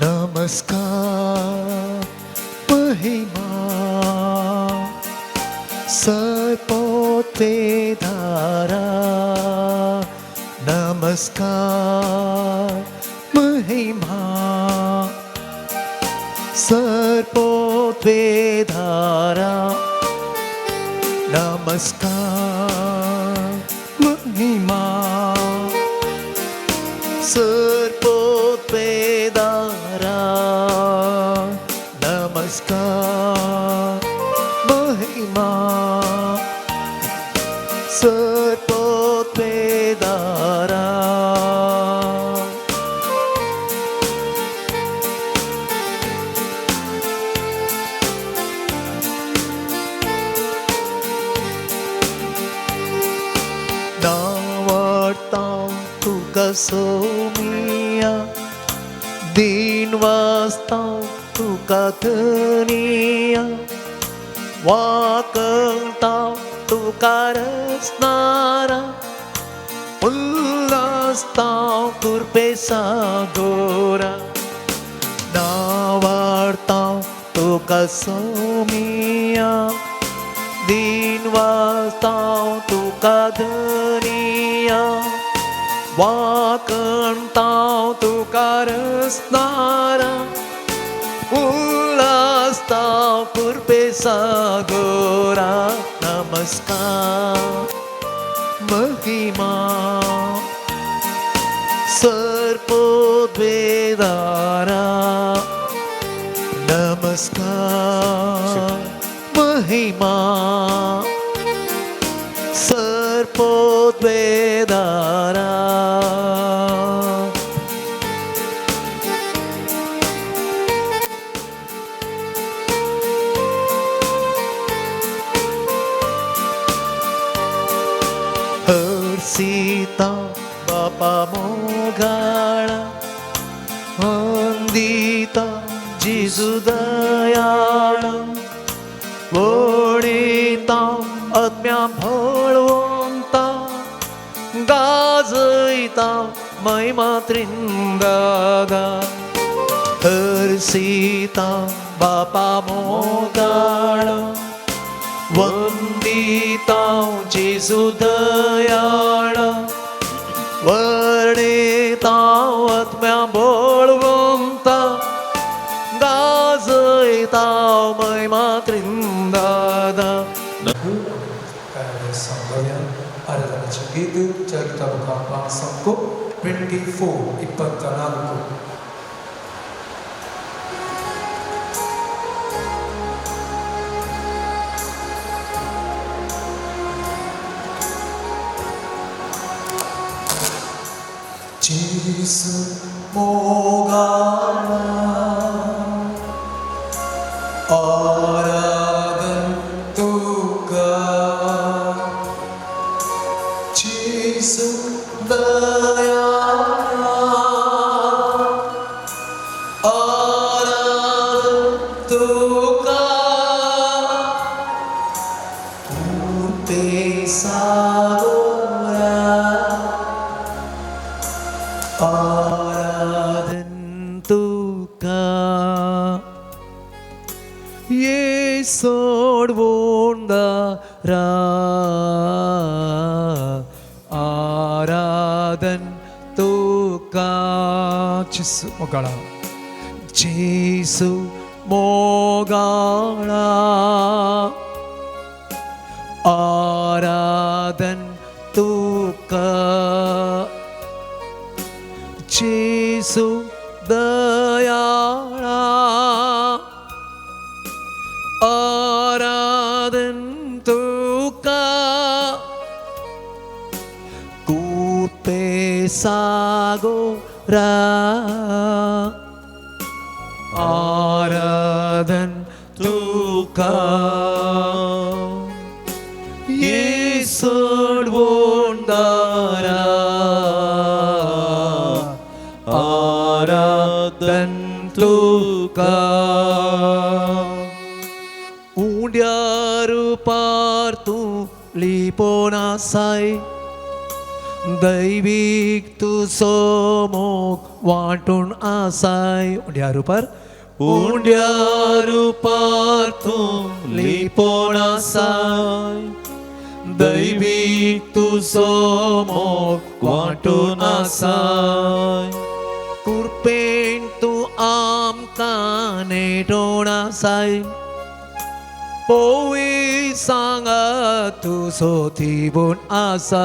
नमस्कार महिमा सर्पोते धारा नमस्कार महिमा सर्पोते धारा नमस्कार महिमा सर्पोते धारा नमस्कार महिमा सर्पोते धारा. नावडता तुका सोमिया दिन वाजता तुका धनिया वाकता तुका रसनारा उल्लासता कुरपे सागोरा. नावाडता तुका सोमिया दिन वाजता तुका धनिया वाकणता तुका रसनारा उल्लासता कुरपे सागोरा. नमस्कार महिमा सर्पोद्वेदारा नमस्कार महिमा सर्पोद्वेदारा. हर्षिता बापा मोगाळा वंदिता जिजू दयाळा वळिता आत्म्या भळवंता गाजयता महिमा त्रिंदादा. हर्षिता बापा मोगाळा वंदिता जेजू दयाळा वर्णिता आत्म्या बळवंता गाजयता महिमा त्रिंदादा. ಆರಾಧನಾ ಗೀತೆ ಚರಿತ ಸಂಕು 24 24. Jesu mogala आराधन तुका Jesu दयाळा आराधन तुका पूर्ते सागोरा आराधन तुका ये सोडवोंदारा आराधन तुका Jesu मोगाळा जेसू मोगाळा आराधन तुका जेसू दयाळा आराधन तुका कुर्पे सागोरा आराधन तुका ये सोडवोंदारा आराधन तुका उंड्यार पार तूं लिपोन आसाय दैवीक तुजो मोग वांटून आसाय उंड्या रुपार उंड्या रुपार तूं लिपोण आसाय दैवीक तुजो मोग वांटून आसाय कुरपेन तूं आमकां नेटोण आसाय पोवी सांगा तुजो थिबून आसा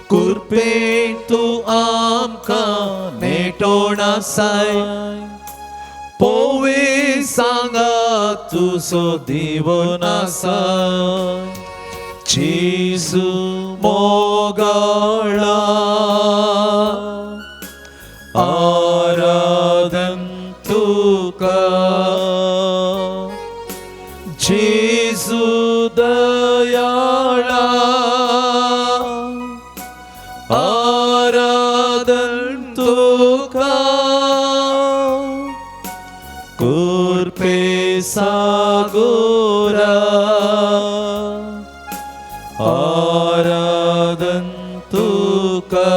कुरपेन तूं आमकां नेटोण आसाय पोवी सांगा तुजो दिवून आसाय जेजू मोगाळा आराधन तुका जेजू दयाळा आराधन तुका कुरपे सागोरा आराधन तुका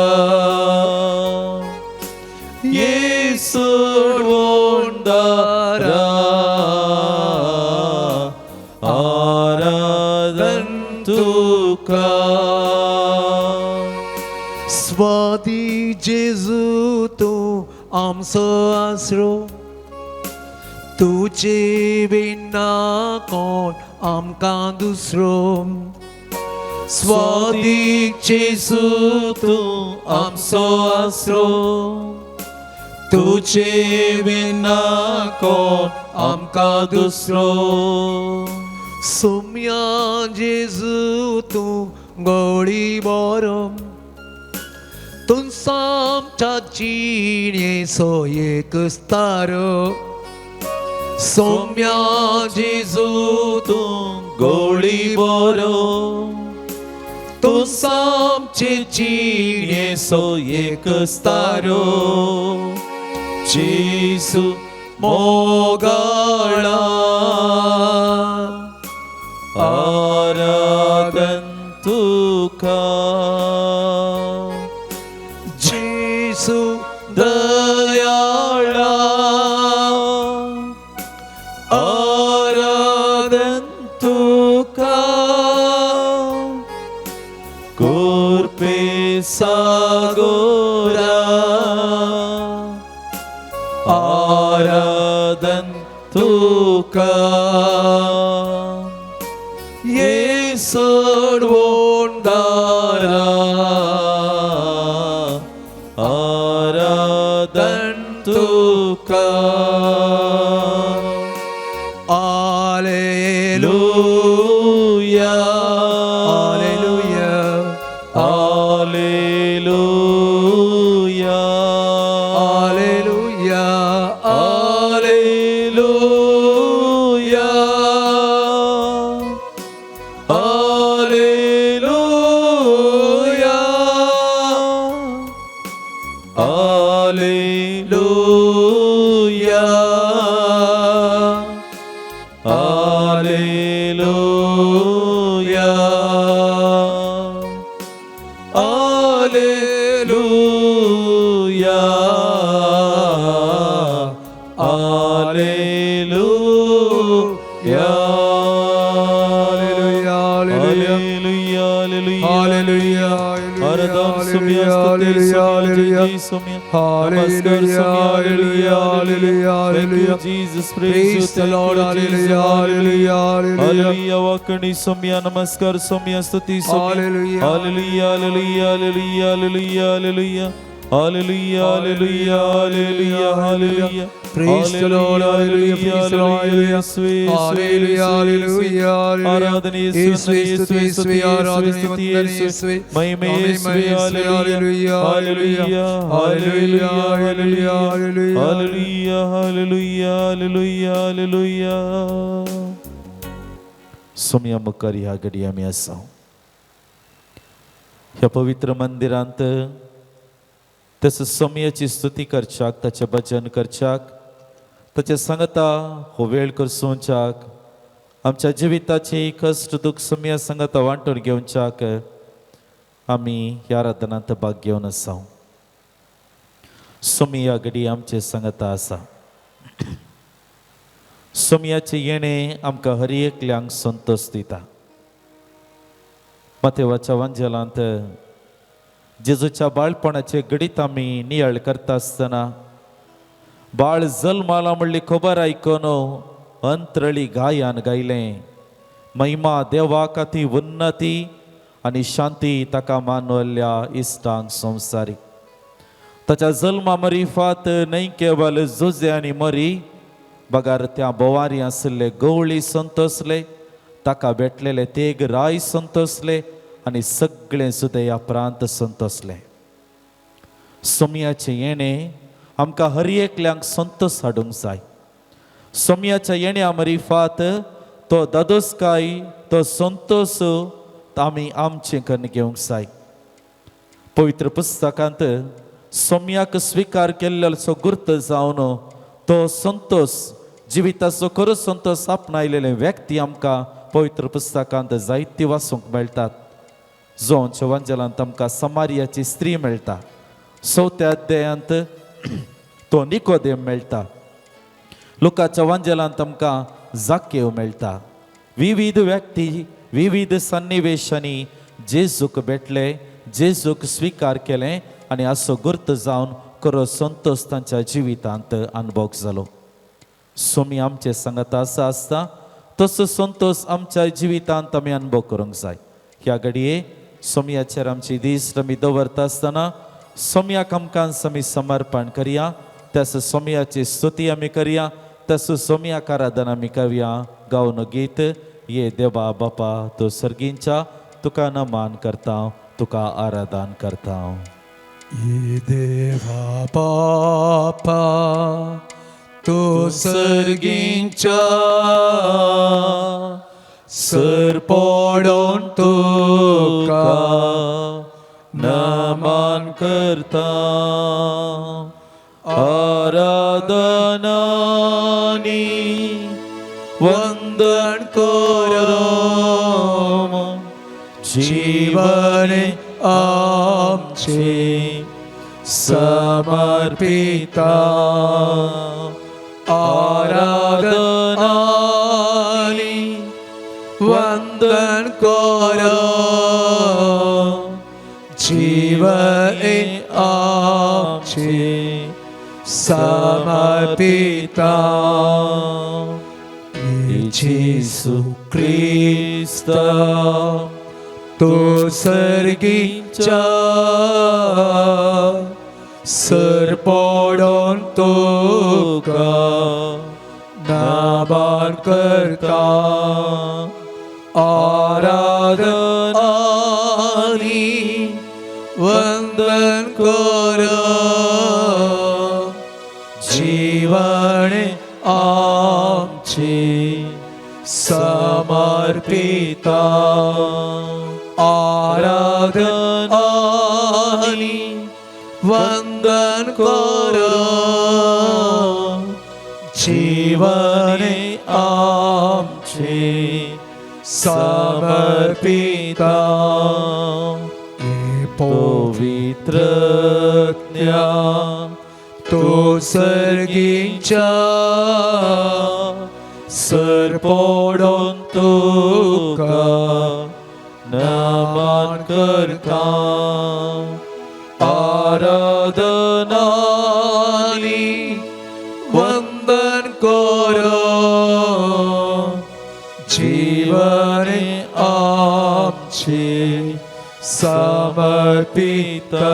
येसुडवोंदारा आराधन तुका स्वादी जेजू तूं आमचो आसरो तुजे विना कोण आमकां दुसरो स्वादीक जेजू तूं आमचो आसरो तुजे विना कोण आमकां दुसरो सोम्या जेजू तूं गोडी बरो तूं आमच्या जिणेचो एक तारो सोम्या जेजू तूं गोडी बरो तूं आमचे जिणेचो एक तारो जेजू मोगाळा आराधन तुका जेजू दयाळा आराधन तुका कुरपे सागोरा आराधन तुका येसोडवोंदारा आराधन तुका आलेलुया आलेलुया आलेलुया आलेलुया आलेलुया आलेलुया आलेलुया आलेलुया आलेलुया आलेलुया hallelujah hallelujah hallelujah आराधन सुम्या स्तुति सुम्या जय जय सुम्या नमस्कार सुम्या hallelujah hallelujah thank you Jesus praise Praise the Lord, hallelujah, hallelujah, hallelujah. Hallelujah वाकणी सुम्या नमस्कार सुम्या स्तुति सुम्या Hallelujah. Hallelujah hallelujah hallelujah hallelujah hallelujah hallelujah hallelujah hallelujah hallelujah Praise the Lord, hallelujah, praise the Lord, hallelujah. Hallelujah, hallelujah, hallelujah. ಆರಾಧನೆ ಯೇಸುವೆ, ಸ್ತುತಿ, ಯೇಸುವೆ, ಆರಾಧನೆ, ವಂದನೆ, ಯೇಸುವೆ. ಮಹಿಮೆ ಮಹಿಮೆ, ಯೇಸುವೆ ಯೇಸುವೆ, hallelujah hallelujah, hallelujah hallelujah, hallelujah hallelujah. Hallelujah hallelujah hallelujah hallelujah Saumya मुखार ह्या घडी आमी आसा ह्या पवित्र मंदिरांत तसो सोम्याची स्तुती करच्याक ताचें भजन करच्याक ताचे सांगता हो वेळ करसोवच्याक आमच्या जिविताची कश्ट दुःख सोम्या सांगता वांटून घेवच्याक. आमी ह्या आराधनांत भाग घेवन आसा. सोमिया घडी आमचे सांगता आसा. सोमयाचें येणें आमकां हर एकल्यांक संतोश दिता. मातेवाच्या वांजेलांत जेजूच्या बाळपणाचे घडीत आमी नियाळ करता आसतना बाळ जल्माला म्हणली खबर आयकून अंत्रळी गायान गायलें, महिमा देवाक ती उन्नती आनी शांती ताका मानवल्ल्या इश्टांक संवसारी. ताच्या जल्मा मरिफात न्हय केवल जुजे आनी मरी बगार त्या बोवारी आशिल्ले गवळी संतोसले, ताका भेटलेले तेग राय संतोसले आनी सगळें सुद्दां प्रांत संतोसले. सोमयाचें येणें आमकां हर एकल्यांक संतोस हाडूंक जाय. सोमयाच्या येण्या मरिफात तो दादोसकाय तो संतोस आमी आमचें कन्न घेवंक जाय. पवित्र पुस्तकांत सोमयाक स्विकार केल्ल्याचो गुर्त जावन तो संतोस जिविताचो खरो संतोस आपणायलेले व्यक्ती आमकां पवित्र पुस्तकांत जायती वाचूंक मेळटात. जोंच्या वांजेलांत आमकां समारियाची स्त्री मेळटा. चवथ्या अध्यायांत तो निकोदेम मेळटा. लुकाच्या वांजेलांत आमकां जाकेव मेळटा. विविध व्यक्ती विविध सन्निवेशांनी जेजूक भेटले, जेजूक स्विकार केलें आनी असो गुर्त जावन खरो संतोश तांच्या जिवितांत अनुभव जालो. सोमी आमचे सांगता आसा आसता तसो संतोश आमच्या जिवितांत आमी अनुभव करूंक जाय. ह्या घडये सोमयाचेर आमची दीस आमी दवरता आसतना सोमयाक आमकां आमी समर्पण करया, त्यास सोमयाची स्तुती आमी करया, तसो सोमयाक आराधन आमी करया. गावन गीत ये देवा बापा तो सर्गींच्या तुका नमान करता, तुका आराधन करता. ये देवा बापा तो सर्गींच्या सर पडोन तुका नमान करता, आराधनानी वंदन करो जीवन जीवन आमचे समर्पिता आराधनानी वंदन करो जीवन आमचे समर्पिता जेसू क्रिस्त तो सर्गीच्या सर पडोन तुका नाबान करता आराधनानी वंदन करो जीवन आमचे समर्पिता आराधनानी वंदन करो जीवन आमचे समर्पिता पवित्र तो सर्गीच्या सर पडोन तुका नमन करता, आराधनानी वंदन करो जीवन आमचे समर्पिता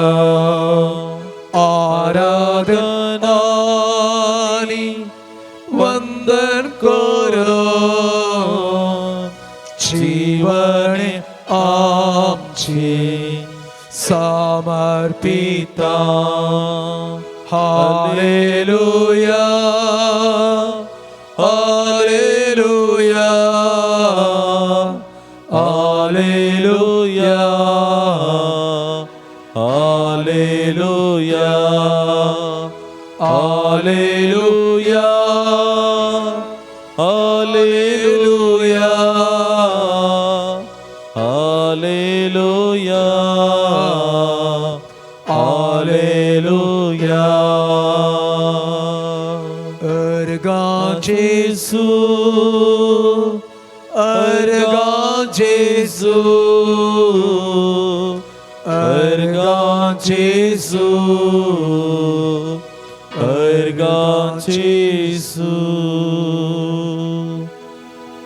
आराधनानी वंदन करो जीवन आमचे समर्पिता. Hallelujah hallelujah hallelujah hallelujah hallelujah hallelujah hallelujah. अर्गां जेजू, अर्गां जेजू, अर्गां जेजू, अर्गां जेजू.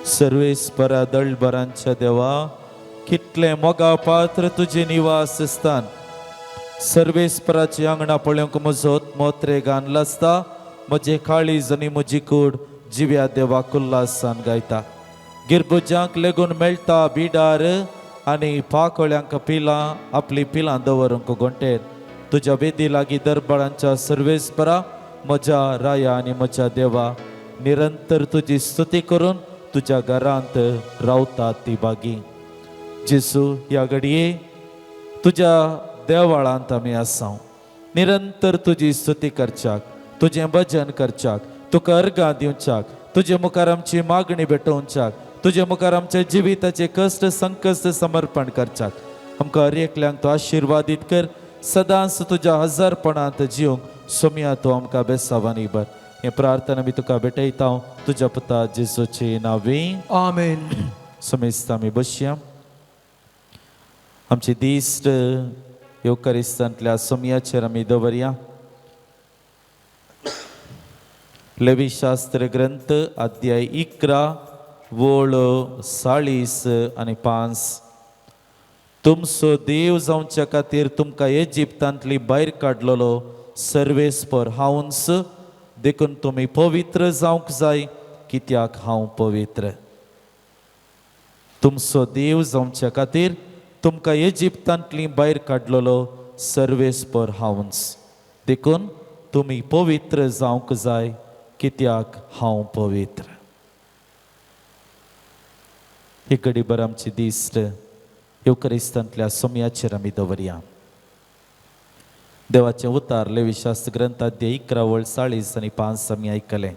सर्वेस्परा दळभरांच्या देवा, कितलें मोगा पात्र तुजें निवास स्थान. सर्वेस्पराची आंगणा पळोवंक म्हजो मोत्रे गान लासता, म्हजें काळीज आनी म्हजी कूड जिव्या देवा उल्हासान गायता. गिरबुजांक लेगून मेळटा बिडार आनी पाकोळ्यांक पिलां आपली पिलां दवरूंक गोंटेर. तुज्या वेदी लागीं दरबारांच्या सर्वेस्परा, म्हज्या राया आनी म्हज्या देवा, निरंतर तुजी स्तुती करून तुज्या घरांत रावतात ती बागी. जेसू, ह्या घडये तुज्या देवाळांत आमी आसाव, निरंतर तुजी स्तुती करच्याक, तुजें भजन करच्याक, तुका अर्गां दिवच्याक, तुजे मुखार आमची मागणी भेटोवच्याक, तुजे मुखार आमच्या जिविताचे कश्ट संकश्ट समर्पण करच्याक. आमकां हर एकल्यांक तूं आशिर्वादीत कर. सदांच तुज्या हजारपणांत जिवंक सोमया तूं आमकां बेसावानी बर. हे प्रार्थना आमी तुका भेटयता तुज्या पुता जेजूचे नांवी. आमेन. समेस्त आमी बसया. आमची दिश्ट येवकारिस्तांतल्या सोमयाचेर आमी दवरया. लेवीशास्त्र ग्रंथ अध्याय 11 वळ 40 आनी 5. तुमचो देव जावच्या खातीर तुमकां इजिप्तांतली भायर काडलेलो सर्वेस्पर हांवच, देखून तुमी पवित्र जावंक जाय, कित्याक हांव पवित्र. तुमचो देव जावच्या खातीर तुमकां इजिप्तांतली भायर काडलेलो सर्वेस्पर हांवच, देखून तुमी पवित्र जावंक जाय, कित्याक हांव पवित्र. ही घडीभर आमची दिश्ट येवकरिस्तांतल्या सोमयाचेर आमी दवरया. देवाचें उतार लेविशास्त्र ग्रंथाद्य 11 वळ 40 आनी 5 आमी आयकलें.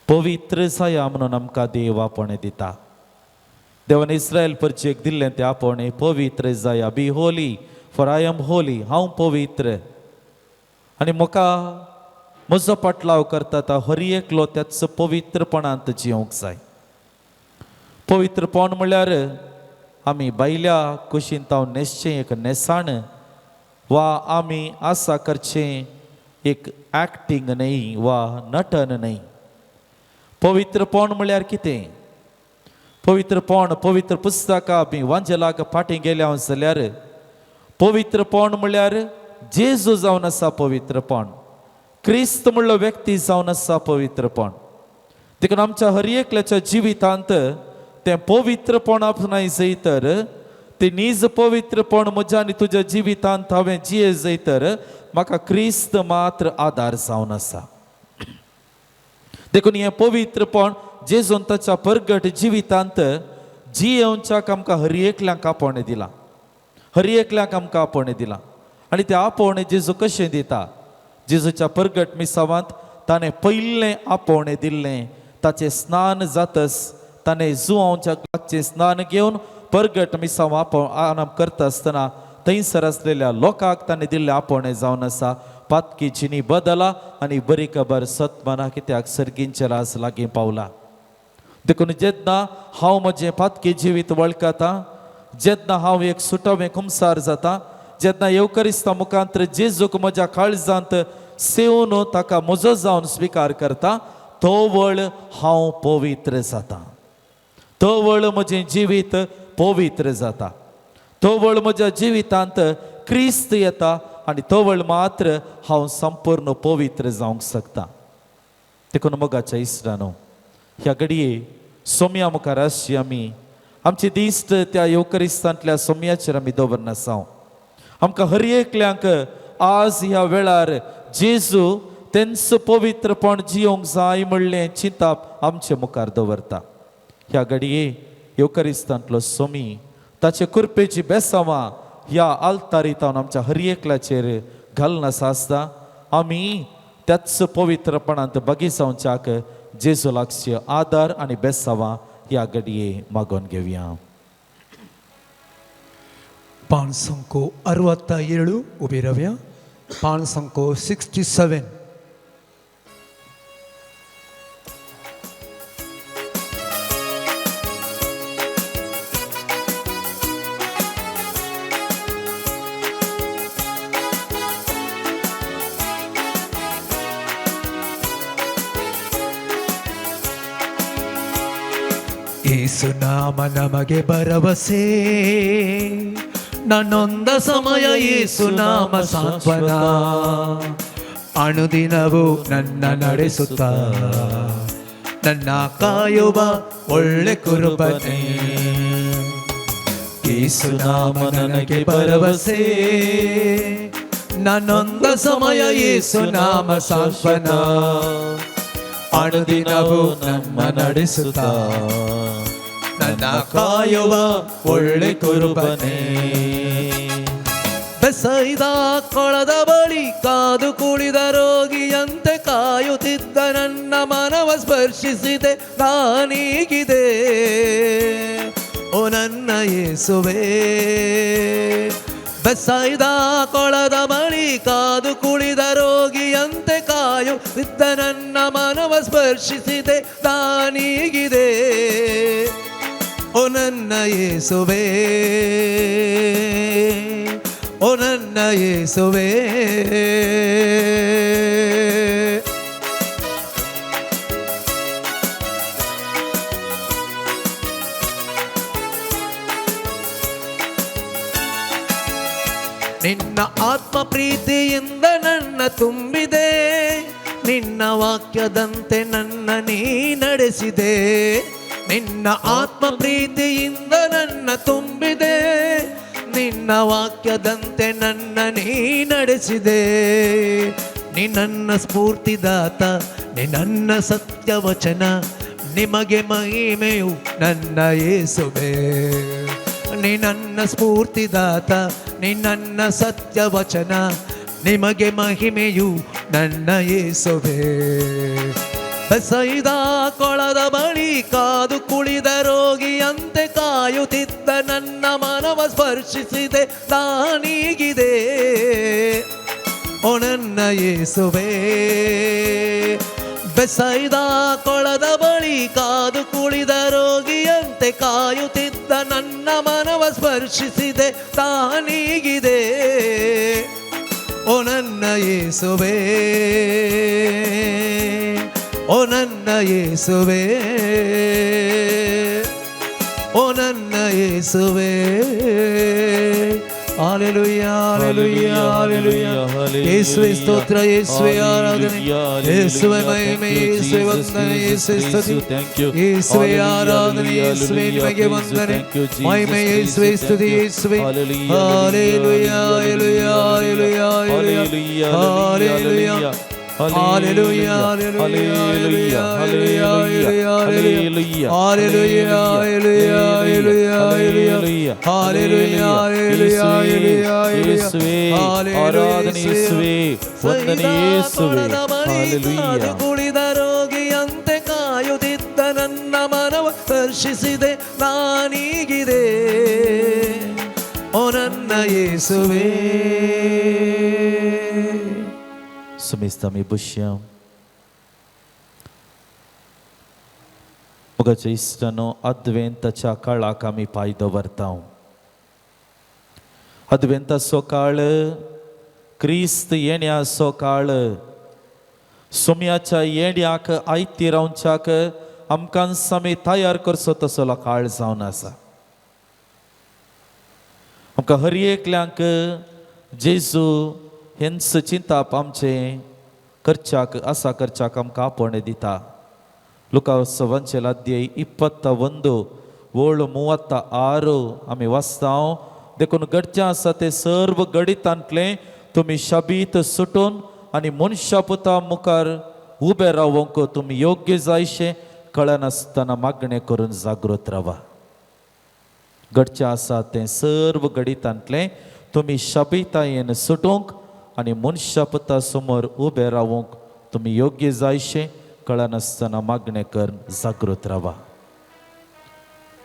पवित्र जाया म्हणून आमकां देव आपोवणें दिता. देवान इस्रायल परचेक दिल्लें तें आपोवणें, पवित्र जाया, "Be holy, for I am holy." हांव पवित्र आनी म्हाका म्हजो पाटलाव करता तो हर एकलो त्याच पवित्रपणांत जिवंक जाय. पवित्रपण म्हणल्यार आमी भायल्या कुशीन ताव न्हेसचें एक न्हेसाण वा आमी आसा करचें एक एक्टींग न्हय वा नटन न्हय. पवित्रपण म्हणल्यार कितें? पवित्रपण, पवित्र पुस्तकां आमी वांजेलाक फाटीं गेल्या जाल्यार पवित्रपण म्हणल्यार जेजू जावन आसा पवित्रपण, क्रिस्त म्हणलो व्यक्ती जावन आसा पवित्रपण. देखून आमच्या हर एकल्याच्या जिवितांत तें पवित्रपण आपणाय जय तर, ते नीज पवित्रपण म्हज्या आनी तुज्या जिवितांत हांवें जिये जय तर म्हाका क्रिस्त मात्र आदार जावन आसा. देखून हें पवित्रपण जेजून ताच्या परगट जिवितांत जियेवच्याक आमकां हर एकल्यांक आपोवणें दिलां. हर एकल्याक आमकां आपोवणें दिलां आनी तें आपोवणें जेजू कशें दिता? जेजूच्या परगट मिसावांत ताणें पयलें आपोवणें दिल्लें, ताचें स्नान जातस ताणें जुवांवच्या लागचें स्नान घेवन परगट मिसांव आपो आराम करता आसतना थंयसर आसलेल्या लोकांक ताणें दिल्लें आपोवणें जावन आसा, पातकी जिणी बदला आनी बरी खबर सतमना, कित्याक सर्गींचे राज लागीं पावला. देखून जेन्ना हांव म्हजें पातकी जिवीत वळखता, जेन्ना हांव एक सुटावें कुमसार जाता, जेन्ना येवकरिस्ता मुखांत जेजूक म्हज्या काळजांत सेवन ताका म्हजो जावन स्विकार करता, तो वळ हांव पवित्र जाता. तो वळ म्हजें जिवीत पवित्र जाता. तो वळ म्हज्या जिवितांत क्रिस्त येता आनी तो वळ मात्र हांव संपूर्ण पवित्र जावंक शकता. देखून मोगाच्या इश्टानो, ह्या घडये सोम्या मुखार आसची आमी आमची दिश्ट त्या येवकरिस्तांतल्या सोम्याचेर आमी दवरनासाव. आमकां हर एकल्यांक आज ह्या वेळार जेजू तेंच पवित्रपण जियोंक जाय म्हणलें चिंताप आमचे मुखार दवरता. ह्या घडये येवकरिस्तांतलो सोमी ताचे कुरपेची बेसांवां ह्या आल्तारीतावन आमच्या हर एकल्याचेर घालनासा आसता, आमी त्याच पवित्रपणांत बागी जावच्याक जेजू लागचे आदार आनी बेसांवां ह्या घडये मागोवन घेवया. पाणसंको 67 उबी रावया. पाणसंको 67. ಏಸು ನಾಮ ನಮಗೆ ಭರವಸೆ, ನನ್ನೊಂದ ಸಮಯ ಏಸು ನಾಮ ಸಾಂತ್ವನ, ಅನುದಿನವೂ ನನ್ನ ನಡೆಸುತ್ತ ನನ್ನ ಕಾಯುವ ಒಳ್ಳೆ ಕುರುಬನೇ. ಏಸು ನಾಮ ನನಗೆ ಭರವಸೆ, ನನ್ನೊಂದ ಸಮಯ ಏಸು ನಾಮ ಸಾಂತ್ವನ, ಅನುದಿನವೂ ನಮ್ಮ ನಡೆಸುತ್ತ ನನ್ನ ಕಾಯುವ ಒಳ್ಳೆ ಕುರುಬನೇ. ಬೆಸೈದ ಕೊಳದ ಬಳಿ ಕಾದು ಕುಳಿದ ರೋಗಿಯಂತೆ ಕಾಯುತ್ತಿದ್ದ ನನ್ನ ಮನವ ಸ್ಪರ್ಶಿಸಿದೆ ನಾನೀಗಿದೆ, ಓ ನನ್ನ ಯೇಸುವೇ. ಬೆಸೈದ ಕೊಳದ ಬಳಿ ಕಾದು ಕುಳಿದ ರೋಗಿಯಂತೆ ಕಾಯುತ್ತಿದ್ದ ನನ್ನ ಮನವ ಸ್ಪರ್ಶಿಸಿದೆ ನಾನೀಗಿದೆ, ಓ ನನ್ನ ಯೇಸುವೇ, ಓ ನನ್ನ ಯೇಸುವೇ. ನಿನ್ನ ಆತ್ಮ ಪ್ರೀತಿಯಿಂದ ನನ್ನ ತುಂಬಿದೆ, ನಿನ್ನ ವಾಕ್ಯದಂತೆ ನನ್ನ ನೀ ನಡೆಸಿದೆ. ನಿನ್ನ ಆತ್ಮ ಪ್ರೀತಿಯಿಂದ ನನ್ನ ತುಂಬಿದೆ, ನಿನ್ನ ವಾಕ್ಯದಂತೆ ನನ್ನ ನೀ ನಡೆಸಿದೆ. ನೀ ನನ್ನ ಸ್ಫೂರ್ತಿದಾತ, ನೀ ನನ್ನ ಸತ್ಯವಚನ, ನಿಮಗೆ ಮಹಿಮೆಯು ನನ್ನ ಯೇಸುವೇ. ನೀ ನನ್ನ ಸ್ಫೂರ್ತಿದಾತ, ನೀ ನನ್ನ ಸತ್ಯವಚನ, ನಿಮಗೆ ಮಹಿಮೆಯು ನನ್ನ ಯೇಸುವೇ. ಬೆಸೈದ ಕೊಳದ ಬಳಿ ಕಾದು ಕುಳಿದ ರೋಗಿಯಂತೆ ಕಾಯುತ್ತಿದ್ದ ನನ್ನ ಮನವ ಸ್ಪರ್ಶಿಸಿದೆ ನಾನೀಗಿದೆ, ಓ ನನ್ನ ಯೇಸುವೇ. ಬೆಸೈದ ಕೊಳದ ಬಳಿ ಕಾದು ಕುಳಿದ ರೋಗಿಯಂತೆ ಕಾಯುತ್ತಿದ್ದ ನನ್ನ ಮನವ ಸ್ಪರ್ಶಿಸಿದೆ ತಾನೀಗಿದೆ, ಓ ನನ್ನ ಯೇಸುವೇ, ಓ ನನ್ನ ಯೇಸುವೇ, ಓ ನನ್ನ ಯೇಸುವೇ. Hallelujah, hallelujah, hallelujah. ಯೇಸುವೇ ಸ್ತೋತ್ರ, ಯೇಸುವೇ ಆರಾಧನೆ, ಯೇಸುವೇ ಮಹಿಮೆ, ಯೇಸುವೇ ವಂದನೆ, ಯೇಸುವೇ ಸ್ತುತಿ, ಯೇಸುವೇ ಆರಾಧನೆ, ಯೇಸುವೇ ನಿಮಗೆ ವಂದನೆ, ಮಹಿಮೆ, ಯೇಸುವೇ ಸ್ತುತಿ, ಯೇಸುವೇ. Hallelujah, hallelujah, hallelujah, hallelujah, hallelujah, hallelujah, hallelujah, hallelujah, hallelujah, hallelujah, hallelujah, hallelujah, hallelujah, ಯೇಸುವೇ ಆರಾಧನೆ, ಯೇಸುವೇ ವಂದನೆ, ಯೇಸುವೇ ಹಾಲೆಲೂಯಾ. ಕುಳಿದ ರೋಗಿಯಂತೆ ಕಾಯುತ್ತಿದ್ದ ನನ್ನ ಮನವ ಸ್ಪರ್ಶಿಸಿದೆ ನಾನೀಗಿದೆ, ಓ ನನ್ನ ಯೇಸುವೇ. सुमिस्ता आमी बसया. मोगाच्या इश्टानो, अद्वेंताच्या काळाक आमी पांय दवरता. अद्वेंताचो काळ, क्रिस्त येण्याचो काळ, सोम्याच्या येण्याक आयती रावच्याक आमकां आमी तयार करचो तसलो काळ जावन आसा. आमकां हर एकल्यांक जेजू हेंच चिंताप आमचें करच्याक आसा, करच्याक आमकां आपोवणें दिता. ಲುಕಾ వంచెల ಅಧ್ಯಾಯ 21 ಓಳು 36 आमी वाचता. देखून घडचें आसा तें सर्व घडितांतलें तुमी शबीत सुटून आनी मनशा पुता मुखार उबे रावंक तुमी योग्य जायशें कळनासतना मागणें करून जागृत रावा. घडचें आसा तें सर्व घडितांतलें तुमी शबितायेन सुटूंक आनी मनशा पुता समोर उबे रावंक तुमी योग्य जायशें कळनासतना मागणें करून जागृत रावा.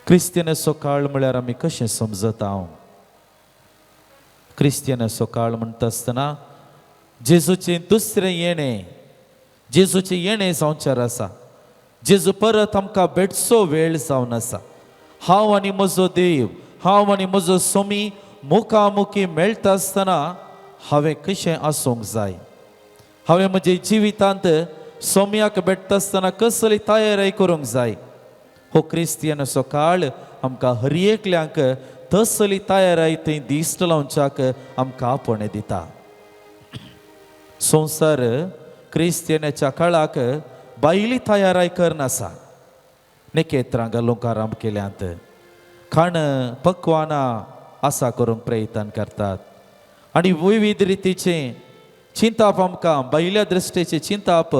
क्रिस्तियनाचो काळ म्हळ्यार आमी कशें समजता? हांव क्रिस्तियनाचो काळ म्हणटा आसतना जेजूचें दुसरें येणें, जेजूचें येणें जावचेर आसा. जेजू परत आमकां भेटचो वेळ जावन आसा. हांव आनी म्हजो देव, हांव आनी म्हजो सोमी मुखामुखी मेळटा आसतना हांवें कशें आसूंक जाय? हांवें म्हज्या जिवितांत सोम्याक भेटता आसतना कसली तयारी करूंक जाय? हो क्रिस्तियानाचो काळ आमकां हर एकल्यांक तसली तयाराय थंय दिश्ट लावच्याक आमकां आपोवणें दिता. संवसार क्रिस्तियानाच्या काळाक बायली तयाराय करनासा. नेकेत्रां घालूंक आराम केल्यांत, खाण पक्वानां आसा करूंक प्रयत्न करतात आनी विविध रितीचें चिंताप आमकां बायल्या दृश्टीचें चिंताप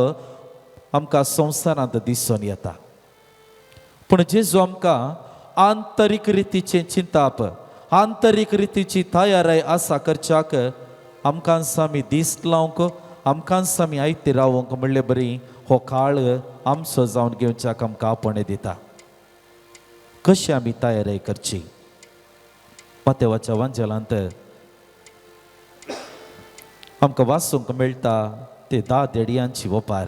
आमकां संवसारांत दिसून येता. पूण जेजू आमकां आंतरीक रितीचें चिंताप, आंतरीक रितीची तयाराय आसा करच्याक आमकां आमी दीस लावंक, आमकां आमी आयती रावंक म्हणले बरी हो काळ आमचो जावन घेवच्याक आमकां आपोवणें दिता. कशी आमी तयाराय करची? मातेवाच्या वांजेलांत आमकां वाचूंक मेळटा ते 10 देडयांची ओपार.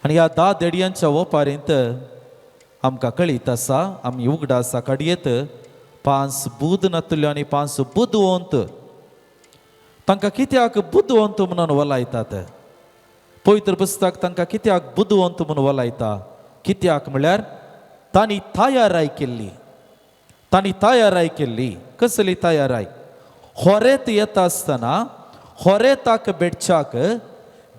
आनी ह्या 10 देडयांच्या ओपारींत आमकां कळीत आसा, आमी उगडासा काडयेत 5 बुद नातल्यो आनी 5 बुदवंत. तांकां कित्याक बुदवंत म्हणून वलायतात? पवित्र पुस्तक तांकां कित्याक बुदवंत म्हणून वलायता? कित्याक म्हळ्यार तांणी तयाराय केल्ली. तांणी तयाराय केल्ली. कसली तयाराय? होरेत येता आसतना होरेताक भेटच्याक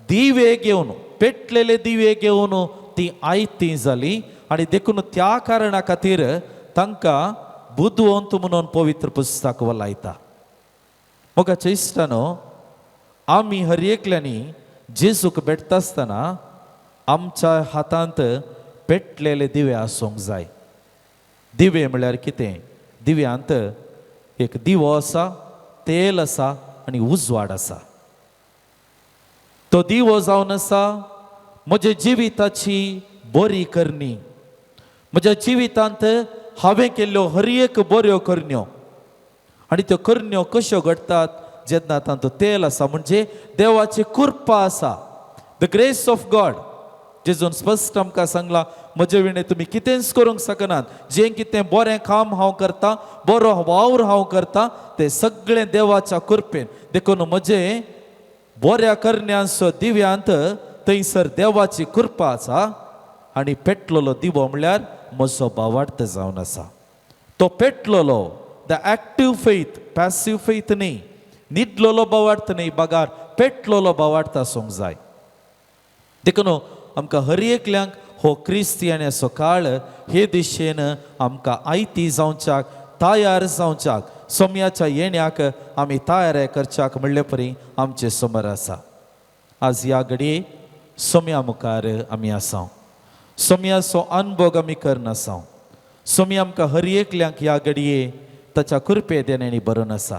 दिवे घेवन, पेटलेले दिवे घेवन ती आयती जाली आनी देखून त्या कारणा खातीर तांकां बुदवंत म्हणून पवित्र पुस्तक वलायता. मोगाच्या इश्टानो, आमी हर एकल्यांनी जेजूक भेटता आसतना आमच्या हातांत पेटलेले दिवे आसूंक जाय. दिवे म्हळ्यार कितें? दिव्यांत एक दिवो आसा, तेल आसा आनी उजवाड आसा. तो दिवो जावन आसा म्हज्या जिविताची बरी करणी. म्हज्या जिवितांत हांवें केल्ल्यो हर एक बऱ्यो करण्यो आनी त्यो करण्यो कश्यो घडटात जेन्ना तातूंत तेल आसा, म्हणजे देवाची कृपा आसा, the grace of God. जेजून स्पश्ट आमकां सांगलां, म्हजे विणे तुमी कितेंच करूंक शकनात. जें कितें बरें काम हांव करतां, बरो वावर हांव करतां, तें सगळें देवाच्या कृपेन. देखून म्हजें बऱ्या करण्यांचो दिव्यांत थंयसर देवाची कृपा आसा आनी पेटलेलो दिवो म्हळ्यार म्हजो भावार्थ जावन आसा. तो पेटलेलो the active faith, passive faith न्ही, न्हिदलेलो भावार्थ न्ही, बगार पेटलेलो भावार्थ आसूंक जाय. देखून आमकां हर एकल्यांक हो क्रिस्तियानाचो काळ हे दिशेन आमकां आयती जावच्याक, तयार जावच्याक, सोम्याच्या येण्याक आमी तयार करच्याक म्हणले परी आमचे समर आसा. आज ह्या घडये सोम्या मुखार आमी आसा, सोम्याचो अनभोग आमी करनासा. सोम्या आमकां हर एकल्यांक ह्या घडये ताच्या कृपे देण्यांनी भरून आसा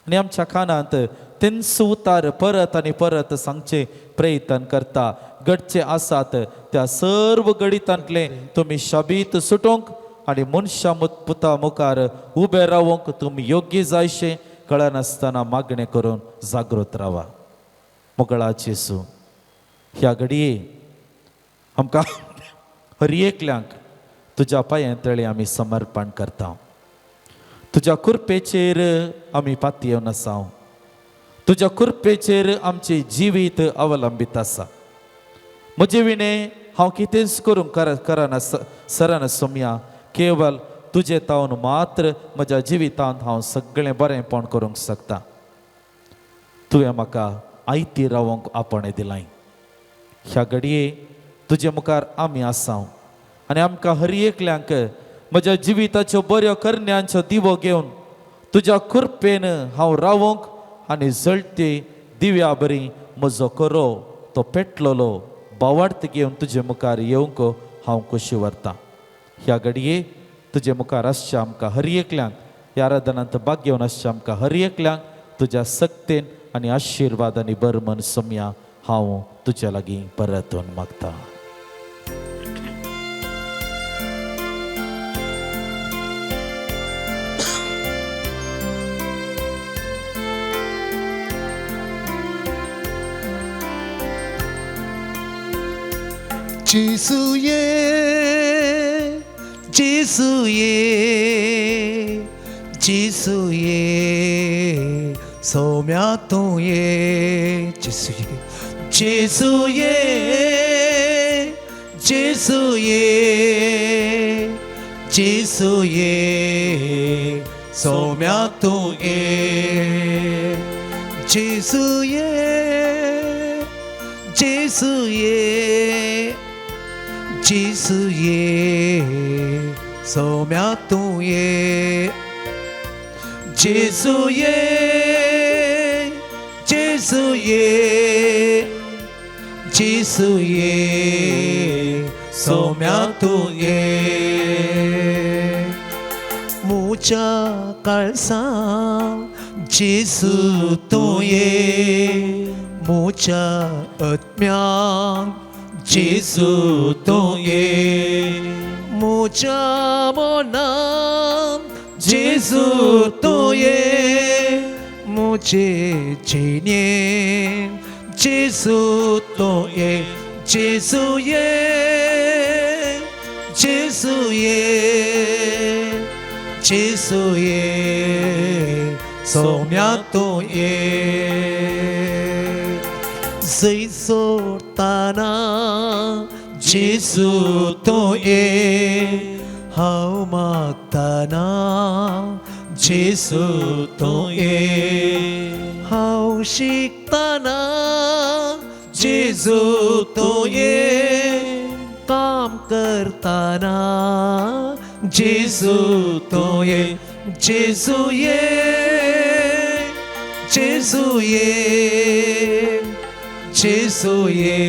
आनी आमच्या कानांत तेंच उतार परत आनी परत सांगचे प्रयत्न करता. घडचे आसात त्या सर्व गणितांतले तुमी शाबीत सुटोवंक आनी मनशां पुता मुखार उबे रावंक तुमी योग्य जायशे कळनासतना मागणें करून जागृत रावा. मोगळाचे सू ह्या घडये आमकां हर एकल्यांक तुज्या पांयां तळी आमी समर्पण करता. तुज्या कृपेचेर आमी पातयेवन आसा, तुज्या कृपेचेर आमचें जिवीत अवलंबीत आसा. म्हजे विणें हांव कितेंच करूंक करना सरना सोम्या, केवल तुजें तावन मात्र म्हज्या जिवितांत हांव सगळें बरेंपण करूंक शकता. तुवें म्हाका आयती रावंक आपणें दिलाय. ह्या घडये तुजे मुखार आमी आसा आनी आमकां हर एकल्यांक म्हज्या जिविताच्यो बऱ्यो करण्यांचो दिवो घेवन तुज्या कृपेन हांव रावंक आनी जळते दिव्या बरी म्हजो करो तो पेटलेलो भावार्थ घेवन तुजे मुखार येवंक हांव खोशी व्हरतां. ह्या घडये तुजे मुखार आसच्या आमकां हर एकल्यांक, ह्या आराधनांत भाग घेवन आसच्या आमकां हर एकल्यांक तुज्या सक्तेन आनी आशिर्वादांनी बरमन सोम्या हांव तुज्या लागीं परतून मागतां. जेसुये जेसुये जेसुये सौम्या तूं ये. जेसुये जेसुये जेजू ये, जेजू ये, सोम्या तूं ये। जेजू ये, जेजू ये, जेजू ये, सोम्या तूं ये। जेजू ये, जेजू ये, जेजू ये, सोम्या तूं ये। म्हज्या काळजान जेजू तूं ये, म्हज्या आत्म्यान जेजू तूं ये, म्हज्या मनान जेजू तूं ये, म्हजे जिणेन जेजू तूं ये। जेजू ये, जेजू ये, जेजू ये, सोम्या तूं ये। जंय सोडताना जेजू तूं ये, हांव मागताना जेजू तूं ये, हांव शिकताना जेजू तूं ये, काम करताना जेजू तूं ये। जेजू ये, जेजू ये, जेजू ये,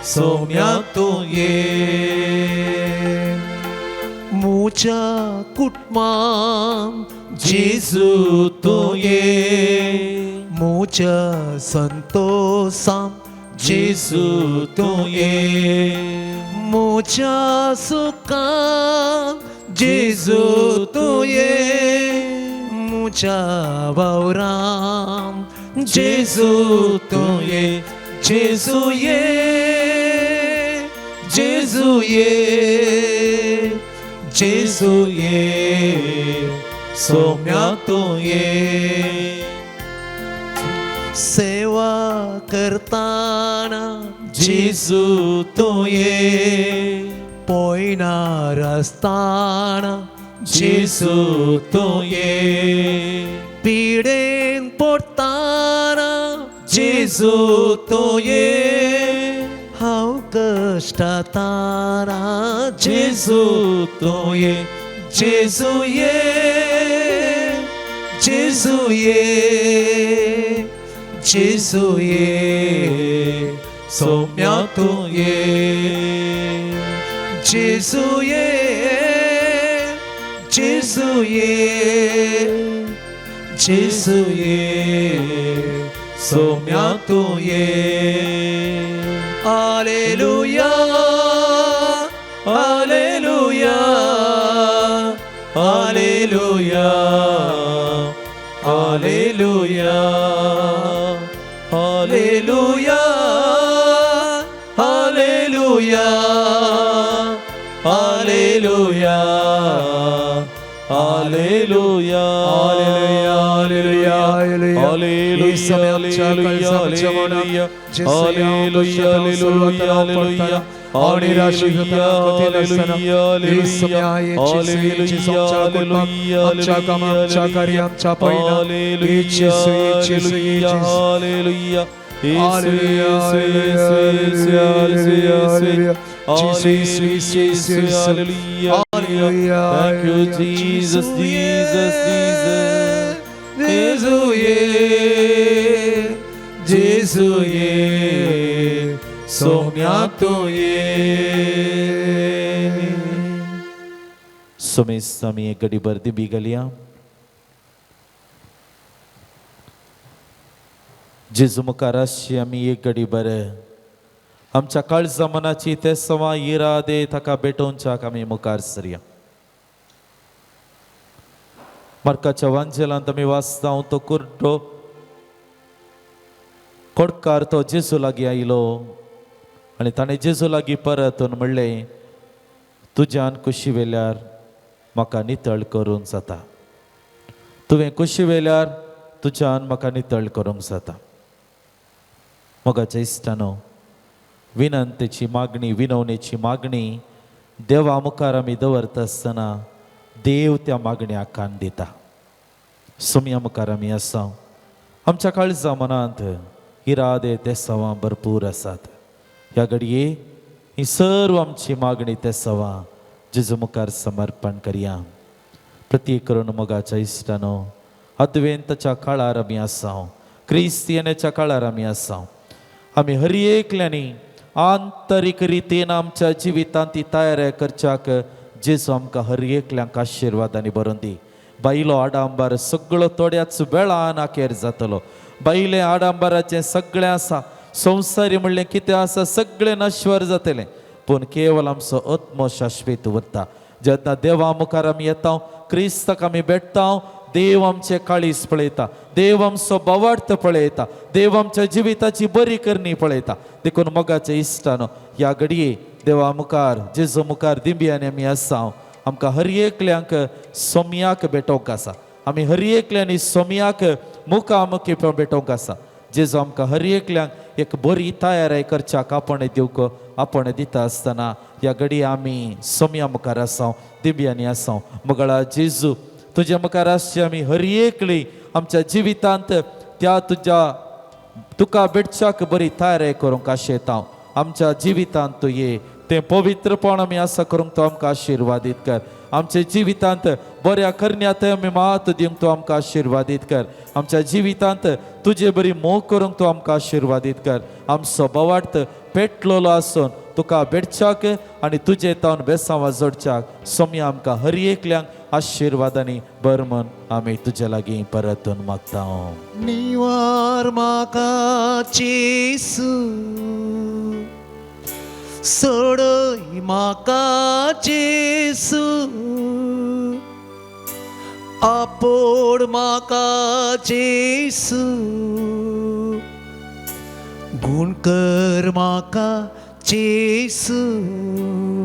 सोम्या तूं ये। म्हज्या कुटुंबान जेजू तूं ये, म्हज्या संतोशान जेजू तूं ये, म्हज्या सुखान जेजू तूं ये, म्हज्या वावरान जेजू तूं ये। जेजू ये, जेजू ये, जेजू ये, सोम्या तूं ये। सेवा करताना जेजू तूं ये, पळयणार आसतना जेजू तूं ये, पिडेन पडटाना जेजू तूं ये, हांव कश्टाताना जेजू तूं ये। जेजू ये, जेजू ये, जेजू ये, सोम्या तूं ये। जेजू ये, जेजू ये, जेजू ये, सोम्या तूं ये। Hallelujah, hallelujah, hallelujah, hallelujah, hallelujah, hallelujah, hallelujah, hallelujah, hallelujah, hallelujah, ही समय आमच्या काळजाच्या मनात hallelujah, hallelujah, hallelujah, निराशी जाताना, कठीण आसतना, ही समय आहे जेजू, जेजू आमच्या कुटुंबाक, आमच्या कामाक, आमच्या कार्याक, आमच्या पयणाक, ही जेजू, ही जेजू, ही जेजू। Hallelujah, hallelujah, hallelujah, hallelujah, जेजू, Yesu, Yesu, Yesu. Hallelujah. Thank you, Jesus, Jesus, Jesus. जेजू ये, जेजू ये, सोम्या तूं ये। सुमेस आमी एक घडी भर दिबी घालया। जेजू मुखार आसची आमी एक घडी भर आमच्या काळजा मनाची ते सवा इरादे ताका भेटोवच्याक आमी मुखार सरया। मार्काच्या वांजेलांत आमी वाचता, तो कुर्डो कोडकार तो जेजू लागीं आयलो आनी ताणें जेजू लागीं परतून म्हणलें, तुज्यान कुशी वेल्यार म्हाका नितळ करूंक जाता, तुवें कुशी वेल्यार तुज्यान म्हाका नितळ करूंक जाता। मोगाच्या इश्टानो, विनंतेची मागणी, विनवणेची मागणी देवा मुखार आमी दवरता आसतना देव त्या मागण्याक कान दिता. सोमया मुखार आमी आसा. आमच्या काळजा मनांत इरादे तेसांवां भरपूर आसात. ह्या घडये ही सर्व आमची मागणी तेसांवां जेजू मुखार समर्पण करया. प्रत्येक करून मोगाच्या इश्टानो, अद्वेंताच्या काळार आमी आसा, क्रिस्तियनाच्या काळार आमी आसा. आमी हर एकल्यांनी आंतरीक रितीन आमच्या जिवितांत ती तयारी करच्याक जेजू आमकां हर एकल्यांक आशिर्वादांनी भरून दी. बायलो आडांबर सगळो थोड्याच वेळान अखेर जातलो. बायले आडांबराचें सगळें आसा, संवसारी म्हणलें कितें आसा सगळें नश्वर जातलें, पूण केवल आमचो आत्मो शाश्वीत उरता. जेन्ना देवा मुखार आमी येता, क्रिस्ताक आमी भेटता, देव आमचे काळीज पळयता, देव आमचो बवार्थ पळयता, देव आमच्या जिविताची बरी करणी पळयता. देखून मोगाचे इश्टानो, ह्या घडये देवा मुखार जेजू मुखार दिंबियांनी आमी आसा. आमकां हर एकल्यांक सोमयाक भेटोवंक आसा. आमी हर एकल्यांनी सोमयाक मुखामुखी भेटोवंक आसा. जेजू आमकां हर एकल्यांक एक बरी तयारी करच्याक आपण दिवंक आपण दिता आसतना ह्या घडये आमी सोमया मुखार आसा, दिंबियांनी आसा. मगळा जेजू, तुज्या मुखार आसची आमी हर एकली आमच्या जिवितांत त्या तुज्या तुका भेटच्याक बरी तयारी करूंक आशेता. आमच्या जिवितांत तूं ये, तें पवित्रपण आमी आसा करूंक तूं आमकां आशिर्वादीत कर. आमच्या जिवितांत बऱ्या करण्यांत आमी मात दिवंक तूं आमकां आशिर्वादीत कर. आमच्या जिवितांत तुजे बरी मोग करूंक तूं आमकां आशिर्वादीत कर. आमचो बवार्थ पेटलेलो आसून तुका भेटच्याक आनी तुजे तावन बेसांवा जोडच्याक सोमया आमकां हर एकल्यांक आशिर्वादांनी बर मन आमी तुजे लागीं परतून मागता. निवार म्हाका जेसू, सोडय म्हाका जेसू, आपोड म्हाका जेसू, गुण कर म्हाका जेसू.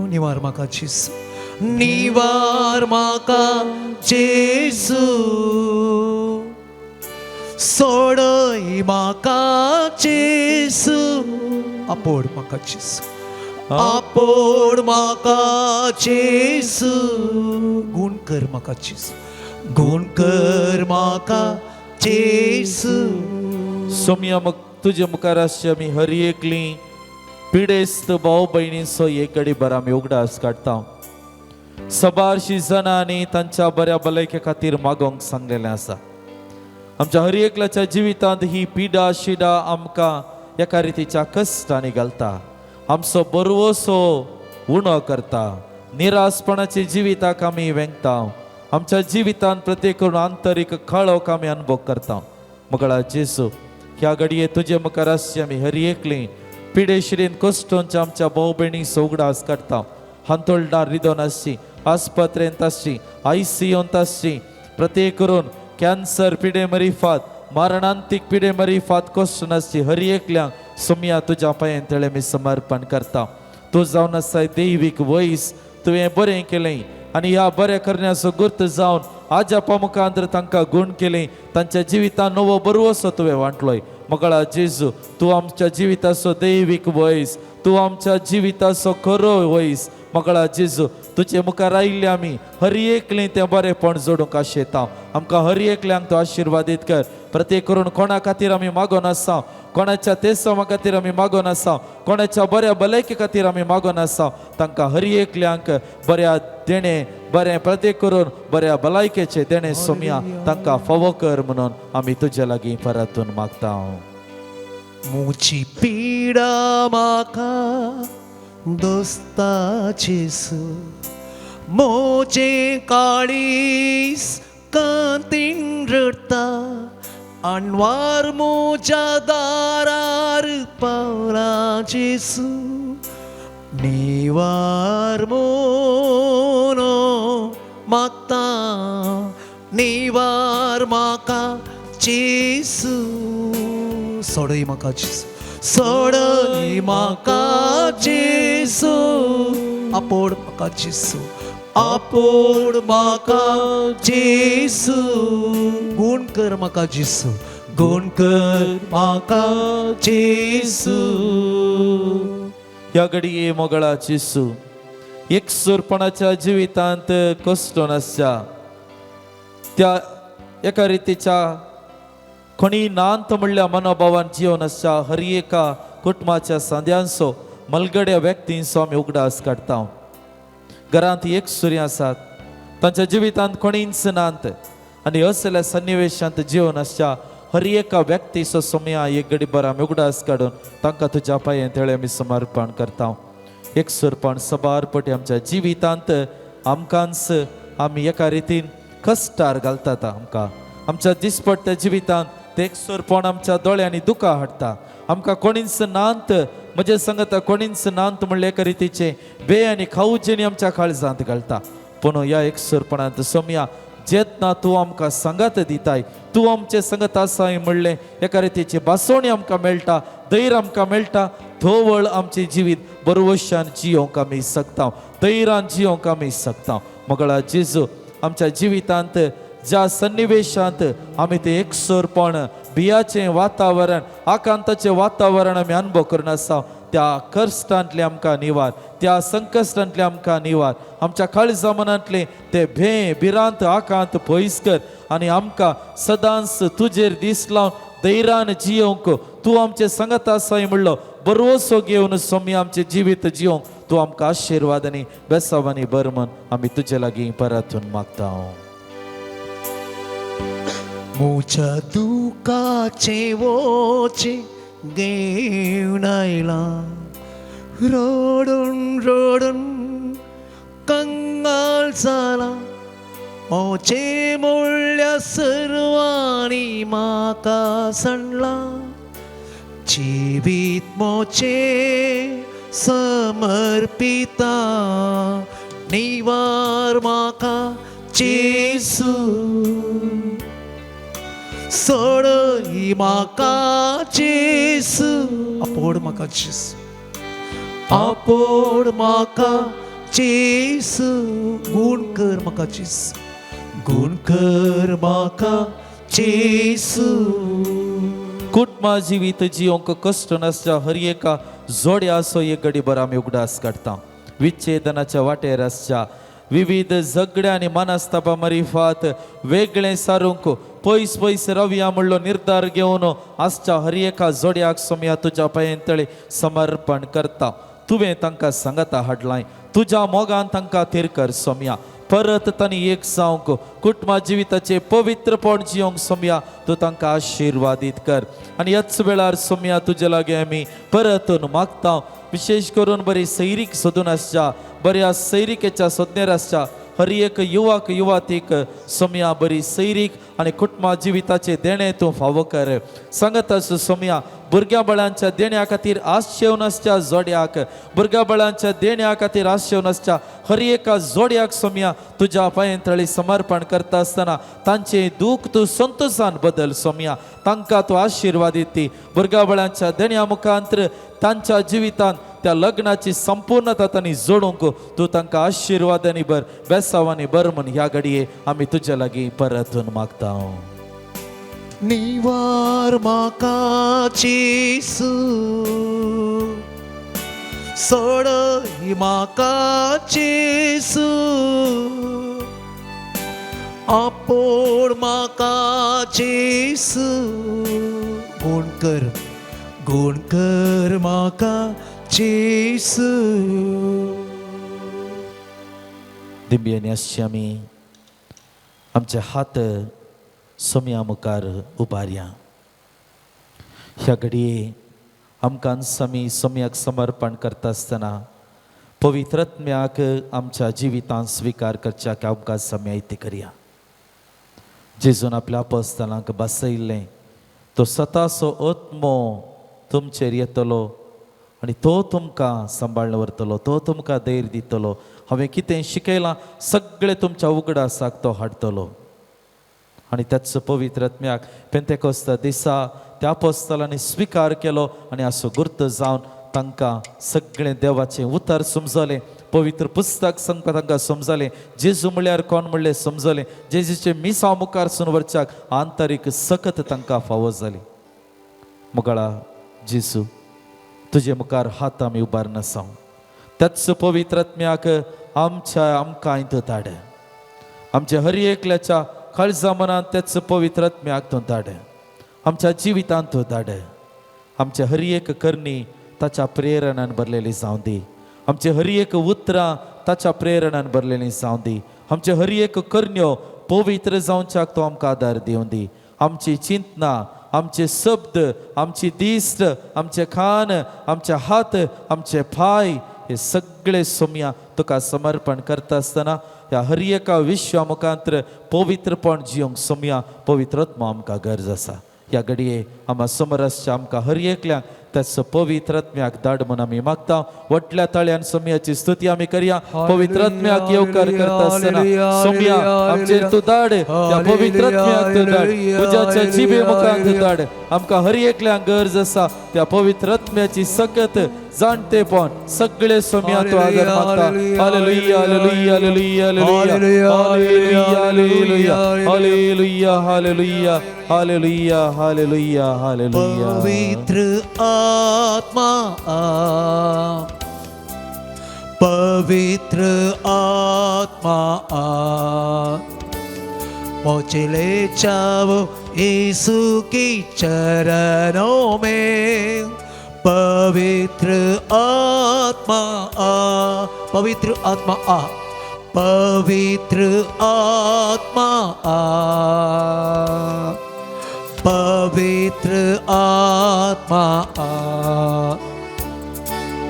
निवार म्हाका जेसू, निवार म्हाका जेसू, सोडय म्हाका जेसू, आपोड म्हाका जेसू, आपोड म्हाका जेसू, गुण कर म्हाका जेसू, गुण कर म्हाका जेसू. सोमया तुजे मुखार आसचे आमी हर एकली पिडेस्त भाव भयणींचो एक घडी भर आमी उगडास काडटा. सबारशी जाणांनी तांच्या बऱ्या भलायके खातीर मागोवंक सांगलेलें आसा. आमच्या हर एकल्याच्या जिवितांत ही पिडा शिडा आमकां एका रितीच्या कश्टांनी घालता, आमचो बरवसो उणो करता, निराशपणाच्या जिविताक आमी वेंगता. आमच्या जिवितांत प्रत्येक करून आंतरीक काळोख आमी अनुभव करता. मगळा जेजू, ह्या घडये तुजे मुखार आसची आमी हर एकली पिडेशिरेन कश्टोंच्या आमच्या भाव भयणीं उगडास काडटा. हांतोळणार रिदोन आसची, आस्पत्रेंत आसची, आयसीयूंत आसची, प्रत्येक करून कॅन्सर पिडे मरिफात, मरणांतीक पिडे मरिफात कश्ट आसची हर एकल्यांक सोमया तुज्या पांयेन तळे मी समर्पण करता. तूं जावन आसाय दैवीक वयस, तुवें बरें केलें आनी ह्या बऱ्या करण्याचो गुर्त जावन आजापा मुखांतर तांकां गूण केलें. तांच्या जिवितांत नवो बरवसो तुवें वांटलोय. मगळा जेजू, तूं आमच्या जिविताचो दैवीक वयस, तूं आमच्या जिविताचो खरो वयस. मगळा जेजू, तुजे मुखार आयिल्ले आमी हर एकलें तें बरेंपण जोडूंक आशेता. आमकां हर एकल्यांक तूं आशिर्वादीत कर. प्रत्येक करून कोणा खातीर आमी मागोन आसा, कोणाच्या तेसांवा खातीर आमी मागोन आसा, कोणाच्या बऱ्या भलायके खातीर आमी मागोन आसा, तांकां हर एकल्यांक बऱ्या देणें बरें प्रत्येक करून बऱ्या भलायकेचें देणें सोमया तांकां फावो कर म्हणून आमी तुजे लागीं परतून मागता. मुची पीडा म्हाका दोस्ता जेसू, मोजे काळीस कांतीन रडटा, अणवार मोज्या दारार पावला जेसू, निवार मोनो मागता, निवार म्हाका जेसू, सोडय म्हाका जेसू, सोडय म्हाका जेसू, आपोड म्हाका जेसू, आपोड म्हाका जेसू, गुण कर म्हाका जेसू, गुण कर म्हाका जेसू. ह्या घडये मोगळा जेजू, एकसूरपणाच्या जिवितांत कश्ट नासच्या त्या एका रितीच्या कोणी नांत म्हणल्या मनोभावान जिवन आसच्या हर एका कुटुंबाच्या सांद्यांचो मलगड्या व्यक्तींचो आमी उगडास काडटा. घरांत एकसुरी आसात, तांच्या जिवितांत कोणीच नांत आनी असल्या सन्निवेशांत जिवन आसच्या हर एका व्यक्तीचो सोमया एक घडी बरा आमी उगडास काडून तांकां तुज्या पांयें तेळे आमी समर्पण करता. एकसुरपण सबार पटी आमच्या जिवितांत आमकांच आमी एका रितीन कश्टार घालतात. आमकां आमच्या दिसपट्ट्या जिवितांत ते एकसुरपण आमच्या दोळ्यांनी दुकां हाडटा. आमकां कोणीच नांत, म्हजे संगता कोणीच नांत म्हणले एका रितीचे बे आनी खावचेनी आमच्या काळजांत घालता. पूण ह्या एकसुरपणांत सोमया जेतना तूं आमकां सांगात दिताय, तूं आमचे संगत आसाय म्हणलें एका रितीची बासोणी आमकां मेळटा, धैर्य आमकां मेळटा. धोवळ आमचें जिवीत बरवशान जियोंक आमी शकता, धैर्यान जियोंक आमी शकता. मगळा जेजू, आमच्या जिवितांत ज्या सन्निवेशांत आमी ते एकसुरपण, बियाचें वातावरण, आकांताचें वातावरण आमी अनुभव करून आसा, त्या कश्टांतले आमकां निवार, त्या संकश्टांतले आमकां निवार. आमच्या काळजा मनांतले ते भे भिरांत आकांत पयस कर आनी आमकां सदांच तुजेर दीस लावन धैर्यान जियोंक तूं आमचे संगत आसाय म्हणलो बरोसो घेवन सोमी आमचें जिवीत जियोंक तूं आमकां आशिर्वाद आनी बेसाव आनी बर म्हण आमी तुजे लागीं परतून मागता. मुझ्या दुखाचे वोचे घेवन आयला, रडून रडून कंगाल जाला. मोचे मोडल्या सर्वांनी म्हाका सांडला, जिवीत मोचे समर्पिता, निवार म्हाका जेजू, सोडय म्हाका जेजू, आपोड म्हाका जेजू, आपोड म्हाका जेजू, गुण कर म्हाका जेजू, गुण कर म्हाका जेजू. कुटुंबा जिवीत जियोंक कश्ट नासच्या हर एका जोड्याचो एक घडी बरो आमी उगडास काडटा. विच्छेदनाच्या वाटेर आसच्या, विविध झगड्या आनी मनस्तापा मरिफात वेगळें सारूंक पयस पयस रावया म्हणलो निर्धार घेवन आसच्या हर एका जोड्याक सोमया तुज्या पांयेन तळे समर्पण करता. तुवें तांकां सांगाता हाडलाय, तुज्या मोगान तांकां थीर कर सोमया. परत तांणी एक जावंक कुटुंबा जिविताचे पवित्रपण जियोंक सोमया तूं तांकां आशिर्वादीत कर. आनी ह्याच वेळार सोमया तुजे लागीं आमी परतून मागता, विशेश करून बरी सैरीक सोदून आसच्या, बऱ्या सैरिकेच्या सोदनेर आसच्या हर एक युवाक युवातीक सोमया बरी सैरीक आनी कुटुंबा जिविताचे देणें तूं फावो कर. सांगत आस सोमया भुरग्या बाळांच्या देण्या खातीर आशेवन आसच्या जोड्याक, भुरग्या बाळांच्या देण्या खातीर आशेवन आसच्या हर एका जोड्याक सोमया तुज्या पांयेन तळी समर्पण करता आसतना तांचें दूख तूं संतोशान बदल सोमया. तांकां तूं आशिर्वाद दी. भुरग्या बाळांच्या देण्या मुखांतर तांच्या जिवितांत त्या लग्नाची संपूर्णता तांणी जोडूंक तूं तांकां आशिर्वादांनी भर, बेसावांनी भर म्हण ह्या घडये आमी तुज्या लागीं परतून मागता. निवार म्हाका जेजू, सोडय म्हाका जेजू, आपोड म्हाका जेजू, गुण कर, गुण कर म्हाका जेजू. दिंब्यांनी आसची आमी आमचे हात सोमया मुखार उबारया. ह्या घडये आमकां आमी सोमयाक समर्पण करता आसतना पवित्र आत्म्याक आमच्या जिवितांत स्विकार करच्याक आमकां सम्यायती करया. जेजून आपल्या apostलांक बसयल्लें तो स्वताचो आत्मो तुमचेर येतलो आनी तो तुमकां सांबाळून व्हरतलो, तो तुमकां धैर्य दितलो. हांवें कितें शिकयलां सगळें तुमच्या उगडासाक तो हाडटलो. आनी त्याच पवित्र आत्म्याक पेंतेकोस्ता दिसा त्या apostलांनी स्विकार केलो आनी असो गुर्त जावन तांकां सगळें देवाचें उतर समजलें, पवित्र पुस्तक संगता तांकां समजलें, जेजू म्हळ्यार कोण म्हणलें समजलें, जेजूचे मिसां मुखार सून वरच्याक आंतरीक सकत तांकां फावो जाली. मुगाळा जेजू, तुजे मुखार हात आमी उबार आसाव. त्याच पवित्र आत्म्याक आमच्या आमकां तूं धाड. आमच्या हर एकल्याच्या काळजा मनांत त्याच पवित्र आत्म्याक तूं धाड. आमच्या जिवितांत तूं धाड. आमच्या हर एक करणी ताच्या प्रेरणान भरलेली जावं दी. आमचे हर एक उतरां ताच्या प्रेरणान भरलेली जावं दी. आमचे हर एक करण्यो पवित्र जावच्याक तो आमकां आदार दिवं दी. आमची चिंतना, आमचे शब्द, आमची दिश्ट, आमचे खान, आमचे हात, आमचे पांय हे सगळे सोमया तुका समर्पण करता आसतना ह्या हर एका विश्वा मुखांतर पवित्रपण जिवंक सोमया पवित्रत्मा आमकां गरज आसा. ह्या घडये आमकां समोर आसच्या आमकां हर एकल्याक त्याच पवित्र आत्म्याक धाड म्हूण आमी मागता. व्हडल्या ताळ्यान सोमयाची स्तुती आमी करया. पवित्र आत्म्याक येवकार करता आसतना सोमया आमचेर तूं धाड. त्या पवित्र आत्म्याक तूं धाड. तुज्याच्या जिबे मुखार तूं धाड. आमकां हर एकल्याक गरज आसा त्या पवित्र आत्म्याची सकत जाणटेपण सगळे सोमया तूं आदार मागता. Hallelujah, hallelujah, hallelujah, hallelujah, hallelujah, hallelujah, hallelujah, hallelujah, hallelujah, hallelujah. पवित्र आत्मा आ, पवित्र आत्मा आ, मुझे ले जाओ यीशु की चरणों में. पवित्र आत्मा आ, पवित्र आत्मा आ, पवित्र आत्मा आ, पवित्र आत्मा आ,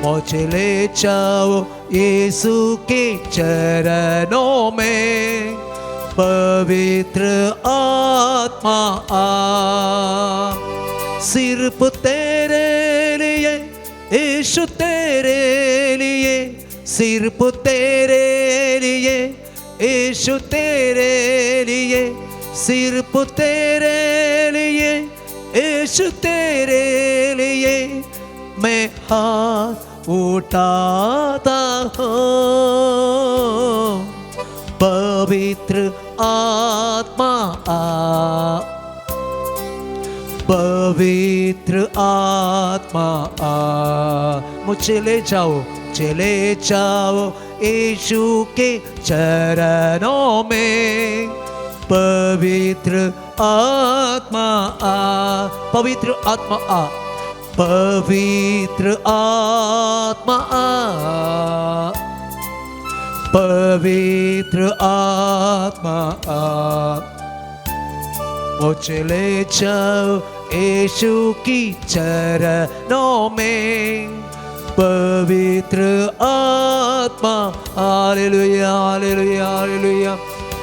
मुझे ले जाओ यीशु के चरणों में. पवित्र आत्मा आ, सिर्फ तेरे लिए यीशु तेरे लिए, सिर्फ तेरे लिए यीशु तेरे लिए, सिर्फ तेरे लिए यीशु तेरे लिए मैं हाथ उठाता हूँ. पवित्र आत्मा आ, पवित्र आत्मा आ, मुझे ले जाओ, चले जाओ यीशु के चरणों में. पवित्र आत्मा आ, पवित्र आत्मा आ, पवित्र आत्मा आ, पवित्र आत्मा आ, मुझे ले जाओ यीशु की चरणों में. पवित्र आत्मा. Hallelujah, hallelujah, hallelujah,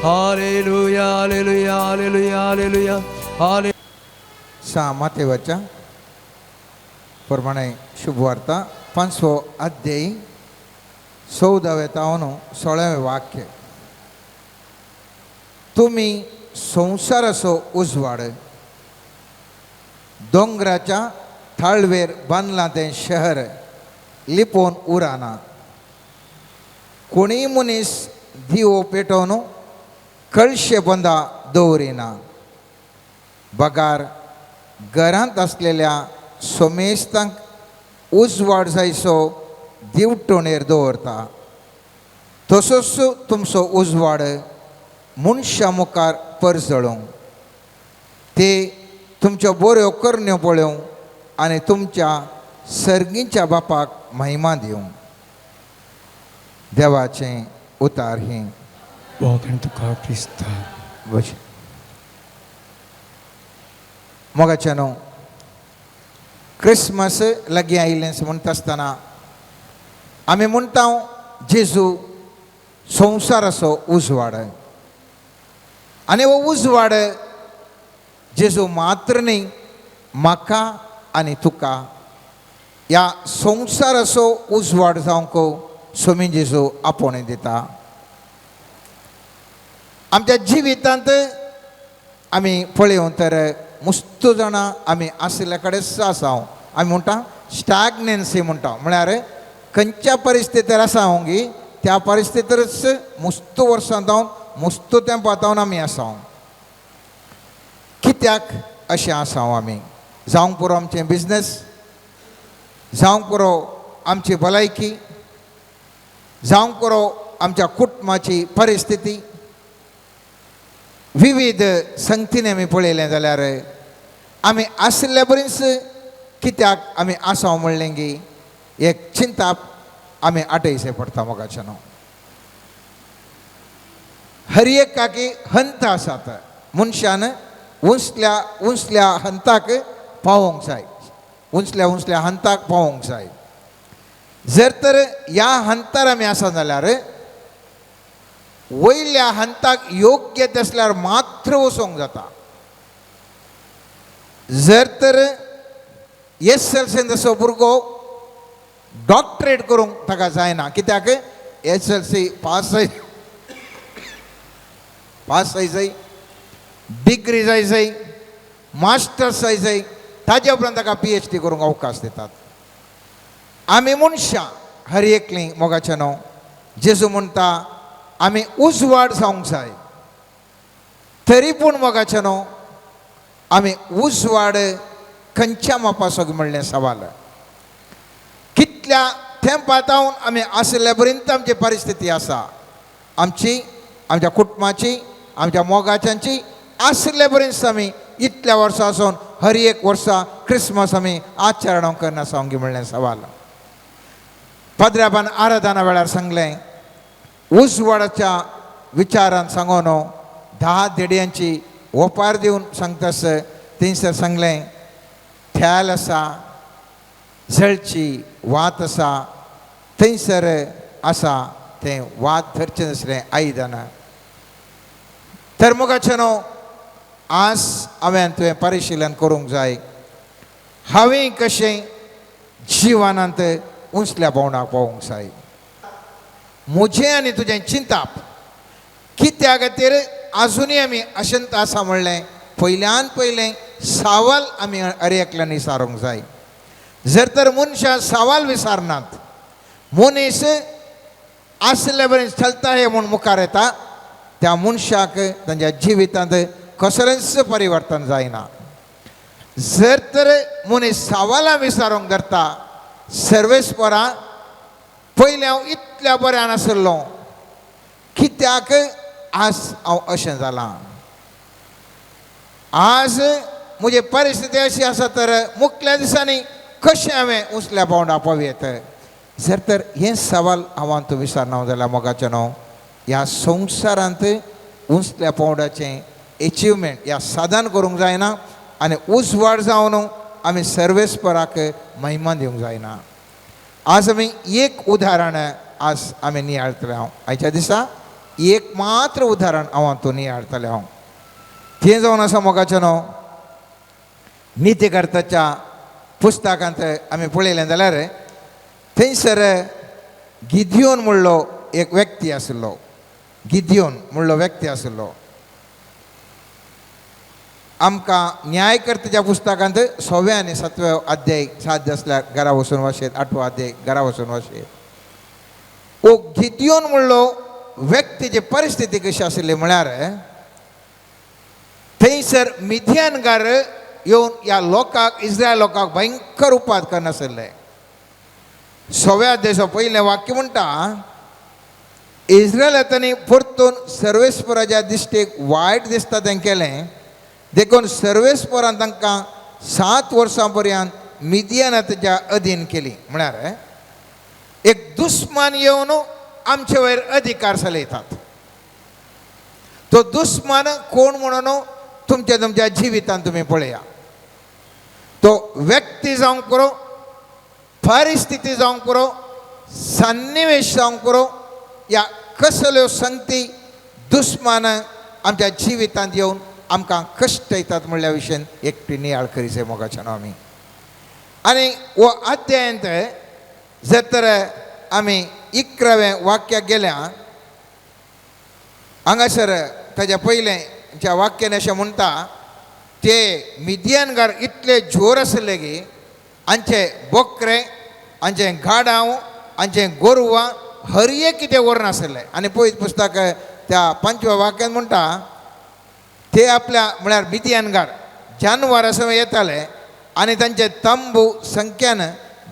hallelujah, hallelujah, hallelujah, hallelujah, hallelujah. सा मातेवाच्या प्रमाणे शुभवार्ता 5वो अध्यायी 14व्या तावन 16वें वाक्य. तुमी संवसाराचो उजवाड. दोंगराच्या थाळवेर बांदलां तें शहर लिपोवन उराना. कोणीय मनीस दिवो पेटोवन कळशे बंदा दवरिना, बगार घरांत आसलेल्या सोमेस्तांक उजवाड जायसो दिवटणेर दवरता. तसोच तुमचो उजवाड मनशां मुखार परजळूंक, ते तुमच्यो बऱ्यो करण्यो पळोवंक आनी तुमच्या सर्गीच्या बापाक महिमा दिवंक. देवाचें उतार हें. वागण तुका क्रिस्ता. बशें मोगाचें न्हू, क्रिसमस लागीं आयिल्लें म्हणटा आसतना आमी म्हणटा जेजू संवसाराचो उजवाड. आनी हो उजवाड जेजू मात्र न्ही, म्हाका आनी तुका ह्या संवसाराचो उजवाड जावंक स्वामी जेजू आपोवणें दिता. आमच्या जिवितांत आमी पळोवं तर मुस्त जाणां आमी आशिल्ल्या कडेन आसा. आमी म्हणटा स्टॅग्नन्सी म्हणटा, म्हळ्यार खंयच्या परिस्थितीर आसा गी त्या परिस्थितीरच मुस्त वर्सां जावन मुस्त तेंपा जावन आमी आसा. कित्याक अशें आसा आमी? जावंक पुरो आमचें बिजनस, जावंक पुरो आमची भलायकी, जावंक पुरो आमच्या कुटुंबाची परिस्थिती, विविध संगतीन आमी पळयलें जाल्यार आमी आशिल्ल्या बरीच कित्याक आमी आसा म्हणलें की एक चिंताप आमी आटयचें पडटा मोगाचें न्हू. हर एकाकी हंत आसात, मनशान उंचल्या उंचल्या हंताक पावोंक जाय, उंचल्या उंचल्या हंताक पावोंक जाय. जर तर ह्या हंतार आमी आसा जाल्यार वयल्या हंताक योग्य आसल्यार मात्र वचोंक जाता. जर तर SLC जसो भुरगो डॉक्टरेट करूंक ताका जायना, कित्याक SLC पास जाय, पास जाय जाय, डिग्री जाय जाय, मास्टर्स जाय जाय, ताज्या उपरांत ताका PhD करूंक अवकाश दितात. आमी मनशां हर एकलीं मोगाचें न्हू, जेजू म्हणटा आमी उजवाड जावंक जाय, तरी पूण मोगाचें न्हू आमी उजवाड खंयच्या मापासो म्हणलें सवाल. कितल्या तेंपातावन आमी आशिल्ल्या पर्यंत आमची परिस्थिती आसा, आमची, आमच्या कुटुंबाची, आमच्या मोगाच्यांची आशिल्ल्या पर्यंत आमी इतल्या वर्सां आसून हर एक वर्सा क्रिसमस आमी आचरण करना सांगी म्हणलें सवाल. पाद्र्याबान आराधना वेळार सांगलें, उजवाडाच्या विचारान सांगून 10 देडयांची ओपार दिवन सांगतास थंयसर सांगलें, थ्याल आसा, जळची वात आसा, थंयसर आसा तें वात धरचें नासलें आयदनां. तर मोगाचें न्हू, आज हांवें तुवें परिशिलन करूंक जाय, हांवें कशें जिवनांत उंचल्या पावणाक पावोंक जाय. म्हजें आनी तुजें चिंताप कित्या खातीर आजुनूय आमी अशंत आसा म्हणलें पयल्यान पयलें सवाल आमी हर एकल्यान विचारूंक जाय. जर तर मनशां सवाल विचारनात, मनीस आसले बरें चलता हे म्हूण मुखार येता, त्या मनशाक तांच्या जिवितांत कसलेंच परिवर्तन जायना. जर तर मनीस सवालां विचारूंक धरता, सर्वेस्परा पयलें हांव इतल्या बऱ्यान आशिल्लो, कित्याक आज हांव अशें जालां, आज म्हजी परिस्थिती अशी आसा, तर मुखल्या दिसांनी कशें हांवें उंचल्या पावंडा पावयत. जर तर हें सवाल हांव तूं विचारना जाल्यार मोगाचें न्हू, ह्या संवसारांत उंचल्या पावंड्याचें एचिवमेंट ह्या साधन करूंक जायना आनी उजवाड जावन आमी सर्वेस्पराक महिमा दिवंक जायना. आज आमी एक उदाहरण आज आमी नियाळतले हांव आयच्या दिसा एक मात्र उदाहरण हांव तूं नियाळतले हांव, तें जावन आसा मोगाचें न्हू, नितीकर्ताच्या पुस्तकांत आमी पळयलें जाल्यार थंयसर गिदियोन म्हणलो एक व्यक्ती आशिल्लो, गिदियोन म्हणलो व्यक्ती आशिल्लो. आमकां न्यायकर्तेच्या पुस्तकांत 6व्या आनी 7व्या अध्याय साध्य आसल्यार घरा वचून वाचयत, 8वो अध्याय घरा वचून वाचयत. ओ गिदियोन म्हणलो व्यक्तीची परिस्थिती कशी आशिल्ली म्हळ्यार थंयसर मिधियानगार येवन ह्या लोकांक, इस्रायल लोकांक भयंकर उपाद करनासले. 6व्या अध्यायाचो पयलें वाक्य म्हणटा, इस्रायलांनी परतून सर्वेस्पराच्या दिश्टीक वायट दिसता तें केलें, देखून सर्वेस्परान तांकां 7 वर्सां पर्यंत मिदियानाच्या अधीन केली. म्हळ्यार एक दुस्मान येवन आमचे वयर अधिकार चलयतात. तो दुस्मान कोण म्हणून तुमच्या तुमच्या जिवितांत तुमी पळया. तो व्यक्ती जावंक पुरो, परिस्थिती जावंक पुरो, सन्निवेश जावंक पुरो, या कसल्यो संगती दुस्मान आमच्या जिवितांत येवन आमकां कश्ट येतात म्हणल्या विशयान एकटी नियाळ करीचे मोगाच्यान आमी. आनी हो अध्यायांत जर तर आमी 11व्या वाक्याक गेल्या, हांगासर ताज्या पयलें ज्या वाक्यान अशें म्हणटा, ते मिदियानगार इतले जोर आसले की आमचे बोकरे, आमचे गाडांव, आमचे गोरवां हर एक कितें व्हरून आसले. आनी पळय पुस्तक त्या 5व्या वाक्यान म्हणटा, ते आपल्या म्हळ्यार मिदियानगार जानवर असं येताले आनी तांचे तंबू संख्यान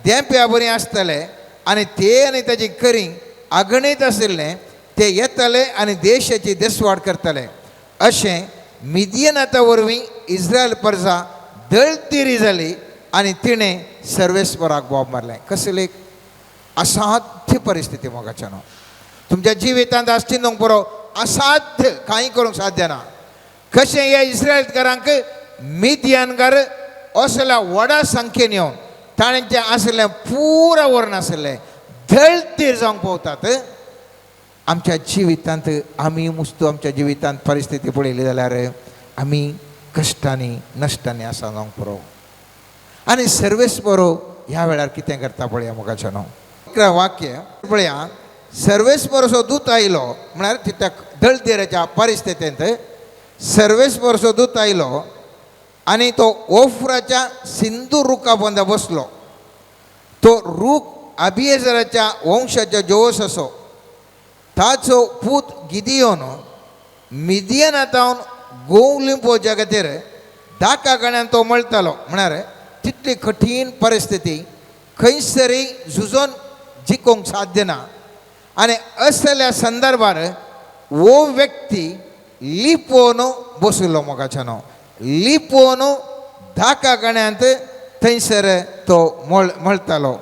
देंप्या बरी आसतले आनी ते आनी ताजी करी अगणीत आशिल्लें ते येतले आनी देशाची देसवाड करतले. अशें मिदियनाता वरवीं इस्रायल प्रजा दळदिरी जाली आनी तिणें सर्वेस्पराक बोब मारलें. कसली एक असाध्य परिस्थिती मोगाच्यानो. तुमच्या जिवितांत आज चिंतूंक पुरो, असाध्य, कांय करूंक साध्य ना. कशें ह्या इस्रायलकारांक मिदियानकार असल्या व्हडा संख्येन येवन ताणें आशिल्लें पुरा व्हरून आशिल्लें दळदीर जावंक पावतात. आमच्या जिवितांत आमी मुस्तू आमच्या जिवितांत परिस्थिती पळयली जाल्यार आमी कश्टांनी नश्टांनी आसा जावंक पुरो. आनी सर्वेस्परो ह्या वेळार कितें करता पळया मोगाच्यानो. 11 वाक्य पळया. सर्वेस्परचो दूत आयलो, म्हळ्यार त्या दळदिराच्या परिस्थितींत सर्वेस्परचो दूत आयलो आनी तो ओफ्राच्या सिंधू रुखा पोंदा बसलो. तो रूख अबिएजराच्या वंशाच्या जोस असो. ताचो पूत गिदियोन मिदियनातावन गोव लिंपोवच्या खातीर धाका गण्यान तो मळटालो. म्हळ्यार तितली कठीण परिस्थिती, खंयसरी झुजोन जिखोवंक साध्य ना. आनी असल्या संदर्भार हो व्यक्ती लिपोवन बशिल्लो मोगाच्यानो, लिपोवन धाका गण्यांत थंयसर तो मळटालो.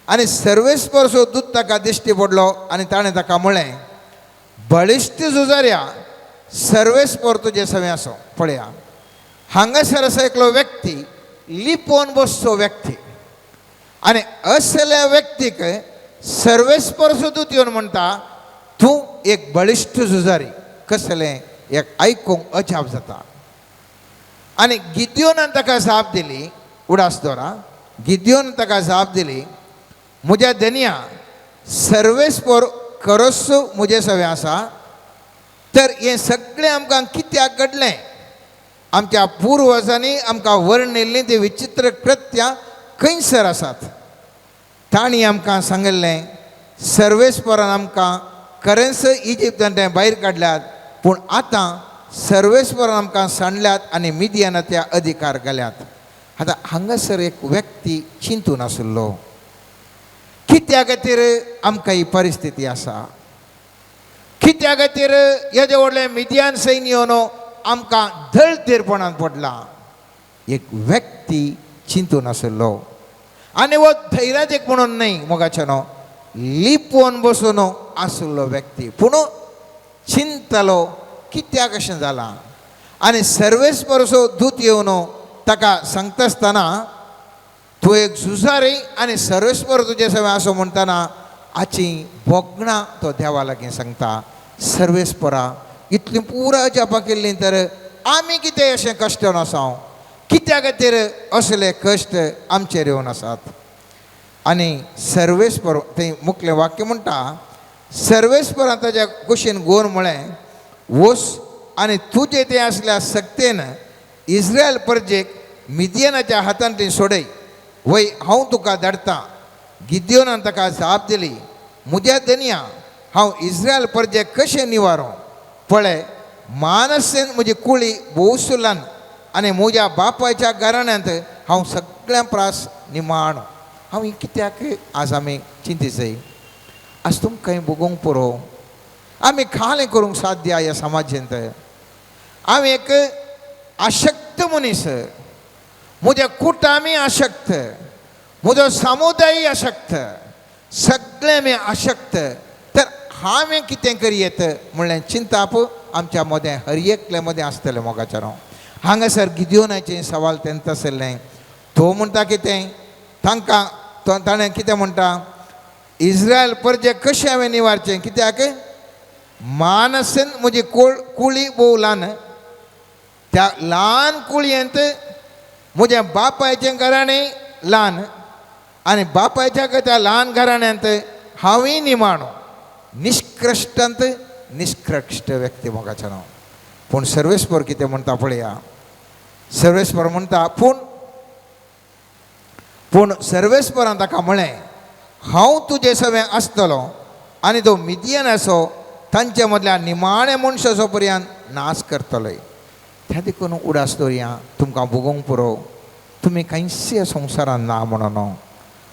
आनी सर्वेस्परचो दूत ताका दिश्टी पडलो आनी ताणें ताका म्हळें, बळिश्ट झुजाऱ्या, सर्वेस्पर तुजे सवें आसो. पळया, हांगासर आसा एकलो व्यक्ती, लिपोवन बसचो व्यक्ती, आनी असल्या व्यक्तीक सर्वेस्परचो दूत येवन म्हणटा, तूं एक बळिश्ट झुजारी. कसलें एक आयकूंक अजाप जाता. आनी गिदियोनान ताका जाप दिली, उडास दवरा, गिदियोन ताका जाप दिली, म्हज्या धनया, सर्वेस्पर खरोच म्हजे सवें आसा, तर हें सगळें आमकां कित्याक घडलें? आमच्या पुर्वजांनी आमकां वर्णिल्लीं ती विचित्र कृत्यां खंयसर आसात? तांणी आमकां सांगिल्लें सर्वेस्परान आमकां खरेंच इजिप्तांतल्यान भायर काडल्यात, पूण आतां सर्वेस्परान आमकां सांडल्यात आनी मिदियानाच्या अधिकार घाल्यात. आतां हांगासर एक व्यक्ती चिंतून आशिल्लो, कित्या खातीर आमकां ही परिस्थिती आसा, कित्या खातीर येदें व्हडलें मिदियान सैन्य येवन आमकां दळदिरपणान पडलां. एक व्यक्ती चिंतून आशिल्लो आनी हो धैर्याक म्हणून न्हय मोगाच्यानो, लिपोवन बसून आशिल्लो व्यक्ती, पूण चिंतलो कित्याक अशें जालां. आनी सर्वेस्परचो दूत येवन ताका सांगता आसतना, तूं एक झुजारी आनी सर्वेस्पर तुजे सवें आसो म्हणटना हाची भोगणां तो देवा लागीं सांगता. सर्वेस्परा, इतलीं पुरा अजापां केल्लीं तर आमी कितें अशें कश्टान आसा, कित्या खातीर असले कश्ट आमचेर येवन आसात? आनी सर्वेस्पर थंय मुखलें वाक्य म्हणटा, सर्वेस्परान ताच्या कुशीन गोवन म्हळें, वस आनी तुजे तें आसल्या सक्तेन इस्रायल परजेक मिदियनाच्या हातांतली सोडय, वय हांव तुका धाडटा. गिदियोनान ताका जाप दिली, म्हज्या धनया, हांव इस्रायल परजेक कशें निवारो? पळय, मानसेन म्हजी कुळी भोवसुलान आनी म्हज्या बापायच्या घराण्यांत हांव सगळ्यां प्रास निमाणो. हांव ही कित्याक आज आमी चिंतीचय, आज तुमकां भोगोवंक पुरो, आमी खालें करूंक साध्य ह्या समाजेंत. हांव एक अशक्त मनीस, म्हज्या कुटामी अशक्त, म्हजो समुदाय अशक्त, सगळें आमी अशक्त, तर हांवें कितें करयेत म्हणलें चिंताप आमच्या मदें हर एकल्या मदें आसतलें मोगाच्यानो. हांगासर गिदियोनाचें सवाल तेंच आशिल्लें. तो म्हणटा कितें तांकां, ताणें कितें म्हणटा, इस्रायल परजे कशें हांवें निवारचें, कित्याक मानसेन म्हजी कुळी भोव ल्हान, त्या ल्हान कुळयेंत म्हज्या बापायचें घराणें ल्हान आनी बापायच्या त्या ल्हान घराण्यांत हांवूय निमाणो, निष्कृष्टांत निष्कृष्ट व्यक्ती मोगाचें नांव. पूण सर्वेस्पर कितें म्हणटा पळया, सर्वेस्पर म्हणटा, पूण पूण सर्वेस्परान ताका म्हळें, हांव तुजे सवें आसतलो आनी तो मिदियनाचो तांचे मदल्या निमाण्या मनशाचो पर्यंत नाश करतलोय. त्या देखून उडास दवरया, तुमकां भोगोवंक पुरो, तुमी कांयच ह्या संवसारान ना म्हणून.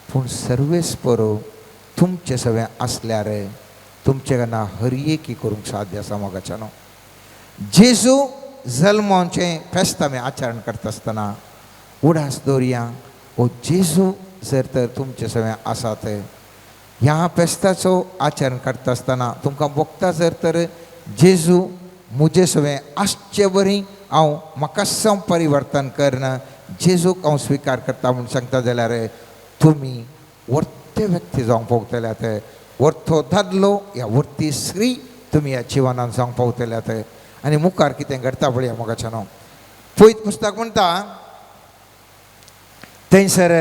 पूण सर्वेस्पर तुमचे सगळें आसल्यार तुमचे कन्ना हर एकी करूंक साध्य आसा मोगाच्यानो. जेजू जल्माचें फेस्त आमी आचरण करता आसतना उडास दवरया, ओ जेजू जर तर तुमचे सगळें आसात, ह्या फेस्ताचो आचरण करता आसतना तुमकां भोगता जर तर जेजू म्हजे सगळें आसचे बरी हांव म्हाका परिवर्तन करना जेजूक हांव स्विकार करता म्हूण सांगता जाल्यार तुमी वर्ते व्यक्ती जावंक पावतल्यात, वर्थो दादलो या वर्ती स्त्री तुमी ह्या जिवनान जावंक पावतल्यात. आनी मुखार कितें घडटा पळया मोगाच्यानो. पयत पुस्तक म्हणटा थंयसर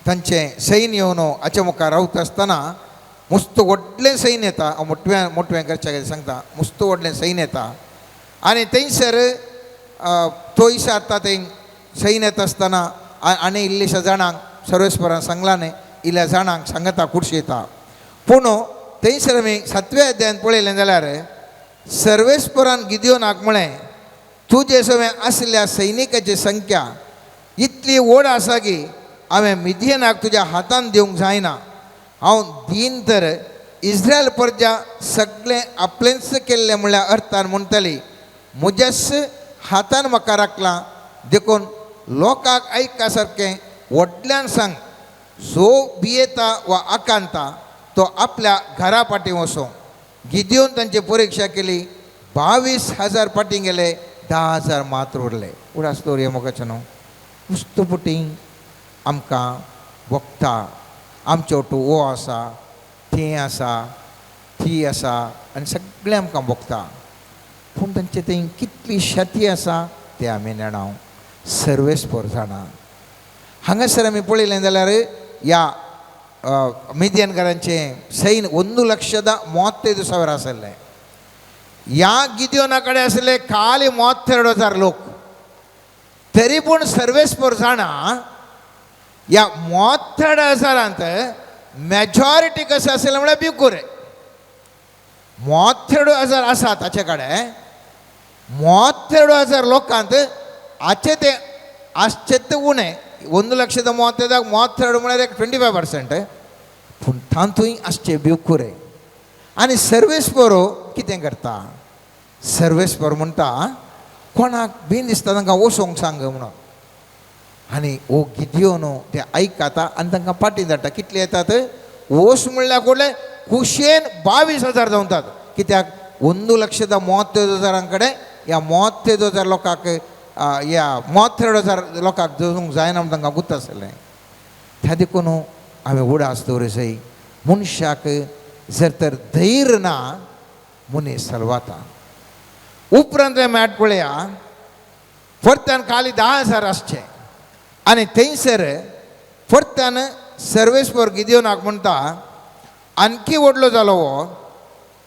तांचें सैन्य येवन हाच्या मुखार रावता आसतना मुस्त व्हडलें सैन्य येता. हांव मोटव्या मोटव्या करच्या खातीर सांगता, मुस्त व्हडलें सैन्य येता आनी थंयसर तो विचारता थंय सैन्य येता आसतना आनी इल्लेशा जाणांक सर्वेस्परान सांगलां न्ही, इल्ल्या जाणांक सांगता कुर्शी येता. पूण थंयसर आमी सातव्या अध्यायान पळयलें जाल्यार सर्वेस्परान गिदियोनाक म्हळें, तुजे सगळें आशिल्ल्या सैनिकाची संख्या इतली व्हड आसा की हांवें मिदियनाक तुज्या हातान दिवंक जायना. हांव दीन तर इस्रायल प्रजा सगळें आपलेंच केल्लें म्हणल्यार अर्थान म्हणटली, म्हज्याच हातान म्हाका राखलां, देखून लोकांक आयका सारकें व्हडल्यान सांग, जो भियेता वा आकांता तो आपल्या घरा फाटीं वचूं. गिदियोन तांची परिक्षा केली, 22,000 फाटीं गेले, 10,000 मात्र उरले. उडास दवरया मोगाचें न्हू. मुस्तपुटी आमकां भोगता, आमचे वटू ओ आसा, थंय आसा, ती आसा आनी सगळें आमकां भोगता. पूण तांचे थंय कितली शती आसा तें आमी नेणाव, सर्वेस्पर जाणा. हांगासर आमी पळयलें जाल्यार ह्या मिदियनकारांचें सैन्य 1,35,000 आसलें. ह्या गिदियोना कडेन आसले खाली 32,000 लोक. तरी पूण सर्वेस्पर जाणा ह्या 32,000 मॅजॉरिटी कशें आसलें म्हळ्यार भिकूर. 32,000 आसा ताचे कडेन, 32,000 लोकांत आचे ते आसचे ते उणें, 1,35,000 32 म्हळ्यार एक 25%. पूण तातूंय आसचे भिवकुरे. आनी सर्वेस्पर कितें करता, सर्वेस्पर म्हणटा कोणाक बीन दिसता तांकां वचोंक सांग म्हणून. आनी ओ गिदियोन ते आयकता आनी तांकां फाटीं धाडटा. कितले येतात वोस म्हणल्यार कोडले कुशेन 22,000 जावतात. कित्याक 1,35,000 कडेन ह्या 32,000 लोकांक ह्या 32,000 लोकांक जगूंक जायना म्हूण तांकां गुत्त आसलें. त्या देखून हांवें उडास दवरी जाय, मनशाक जर तर धैर्य ना मनीस सलवाता. उपरांत मॅट पळया परत्यान खाली 10,000 आसचे आनी थंयसर परत्यान सर्वेस्पर गिदियोनाक म्हणटा आणखी व्हडलो जालो हो,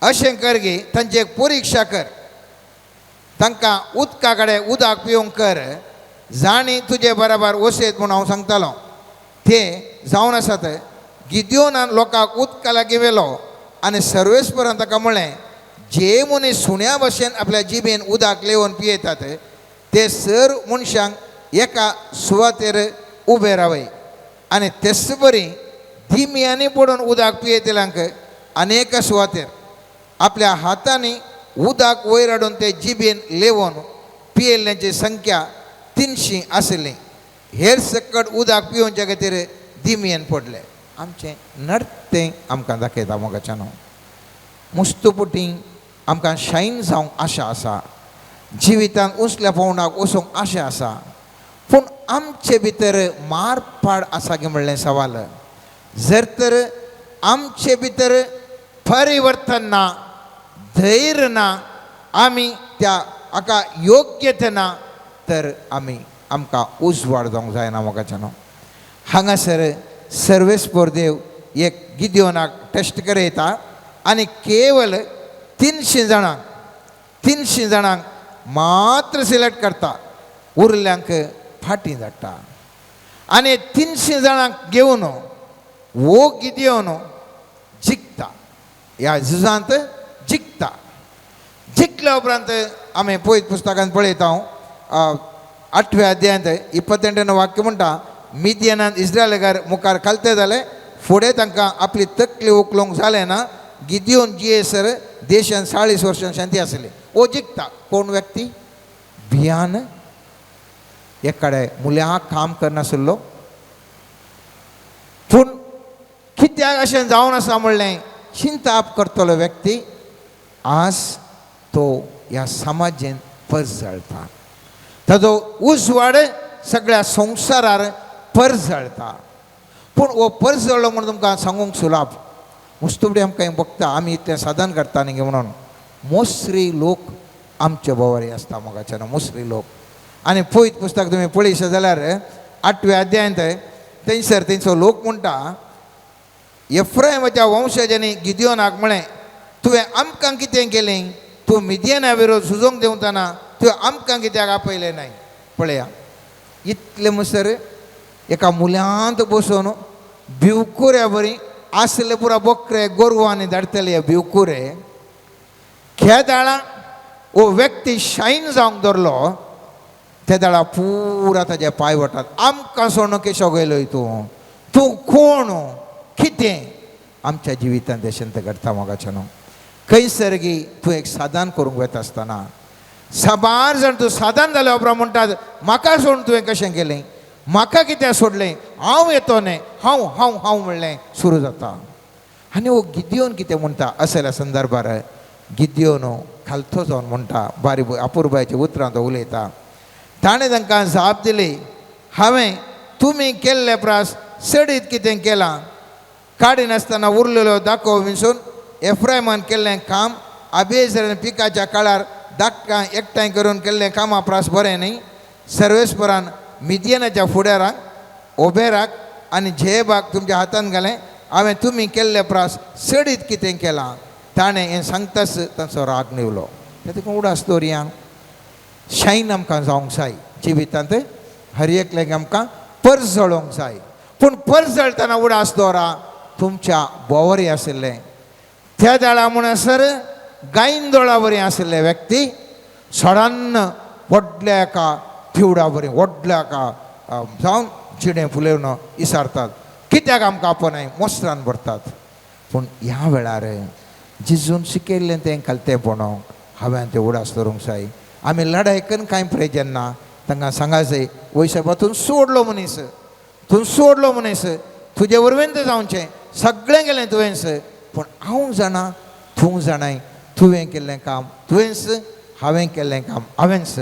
अशें कर गी तांची एक परिक्षा कर, तांकां उदका कडेन उदक पिवंक कर, जाणी तुजे बराबर वसयत म्हूण हांव सांगतालो ते जावन आसात. गिदियोनान लोकांक उदका लागीं व्हेलो आनी सर्वेस्परान ताका म्हळें, जे मनीस सुण्या भशेन आपल्या जिबेन उदक लेवन पियेतात ते सर मनशांक एका सुवातेर उबे रावय आनी तेच बरी दिमयांनी पडून उदक पियेतल्यांक आनी एका सुवातेर आपल्या हातांनी उदक वयर हाडून ते जिबेन लेवन पियेल्ल्यांची संख्या 300 आशिल्ली. हेर सकट उदक पिवच्या खातीर दिमयेन पडले. आमचें नडतें आमकां दाखयता मोगाच्यानो. मुस्तपुटी आमकां शायन जावंक आशा आसा, जिवितांत उंचल्या पावंडाक वचूंक आशा आसा, पूण आमचे भितर मारपाड आसा की म्हणलें सवाल. जर तर आमचे भितर परिवर्तन ना, धैर्य ना, आमी त्या हाका योग्यता ना, तर आमी आमकां उजवाड जावंक जायना मोगाच्यानो. हांगासर सर्वेस्पर देव एक गिदियोनाक टेस्ट करयता आनी केवल 300 जाणांक 300 जाणांक मात्र सिलेक्ट करता, उरल्यांक फाटीं धाडटा. आनी 300 जाणांक घेवन वो गिदियोन जिखता, ह्या झुजांत जिखता. जिखल्या उपरांत आमी पयत पुस्तकांत पळयता हांव 8व्या अध्यायांत 28 वाक्य म्हणटा, मिदियनान इस्रायलकार मुखार खालते जाले. फुडें तांकां आपली तकली उखलूंक जालें ना. गिदियोन जियेसर देशान 40 वर्सां शांती आसली. हो जिखता कोण व्यक्ती भियान एकाडे मुल्याक काम करनासलो, पूण कित्याक अशें जावन आसा म्हणलें चिंताप करतलो व्यक्ती आज तो ह्या समाजेन परजळटा. ताजो उजवाड सगळ्या संवसारार परजळटा. पूण हो परजळ्ळो म्हणून तुमकां सांगूंक सुलाभ मुस्तुबडी आमकां हें बघता आमी इतलें साधन करता न्ही म्हणून मोसरी लोक आमचे भोंवरी आसता मोगाच्यान मोसरी लोक. आनी पयत पुस्तक तुमी पळयशे जाल्यार 8व्या अध्यायांत थंयसर तेंचो लोक म्हणटा एफ्रायमाच्या वंशजांनी गिदियोनाक म्हळें तुवें आमकां कितें केलें, तूं मिदियना विरोध झुजोंक देंवतना तुवें आमकां कित्याक आपयलें नाय. पळया इतलें म्हणसर एका मुल्यांत बसून भिवकुऱ्या बरी आसले पुरा बोकरे गोरवांनी धाडटले भिवकुरे खेदाळा हो व्यक्ती शायन जावंक धरलो. ते दाळा पुरा ताजे पांय वटात आमकां सोडून केशो गेलोय तूं, तूं कोण कितें. आमच्या जिवितांत अशें तें घडटा मोगाचें न्हू. खंयसर गी तूं एक साधन करूंक वता आसतना साबार जाण तूं साधन जाल्या उपरांत म्हणटात म्हाका सोडून तुवें कशें केलें, म्हाका कित्याक सोडलें, हांव येतो न्ही, हांव हांव हांव म्हणलें सुरू जाता. आनी हो गिदियोन कितें म्हणटा असल्या संदर्भार गिदियोन खालतो जावन म्हणटा बारी अपुरबायच्या उतरां तो उलयता. ताणें तांकां जाप दिली हांवें तुमी केल्ले प्रास चडीत कितें केलां, काडिनासतना उरलेलो दाखो विंचून एफ्रायमान केल्लें काम अबेजरान पिकाच्या काळार दाकां एकठांय करून केल्लें कामा प्रास बरें न्ही. सर्वेस्परान मिदियनाच्या फुडाराक ओबेराक आनी झेबाक तुमच्या हातान घालें, हांवें तुमी केल्ले प्रास चडीत कितें केलां. ताणें हें सांगताच तांचो राग निवलो. तेका उडास दवरया शायन आमकां जावंक जाय जिवितांत, हर एकल्याक आमकां परजळोंक जाय. पूण परजळटना उडास दवरा तुमच्या बोवरी आशिल्लें त्या दाळा म्हणसर गायंदोळा बरी आशिल्ले व्यक्ती सडान व्हडल्या एका थिवडा बरी व्हडल्या एका जावन जिणें फुलोवन इसारतात. कित्याक आमकां आपणाय मोसरान भरतात. पूण ह्या वेळार जिजून शिकयल्लें तें खालतेंपण हांवें तें उडास दवरूंक जाय. आमी लडाय करून कांय प्रयोजन ना. तांकां सांगा जाय वैशाबा तूं सोडलो मनीस, तूं सोडलो मनीस, तुजे वरवीं तें जावचें सगळें केलें तुवेंच, पूण हांव जाणा तूं जाणाय तुवें केल्लें काम तुवेंच, हांवें केल्लें काम हांवेंच,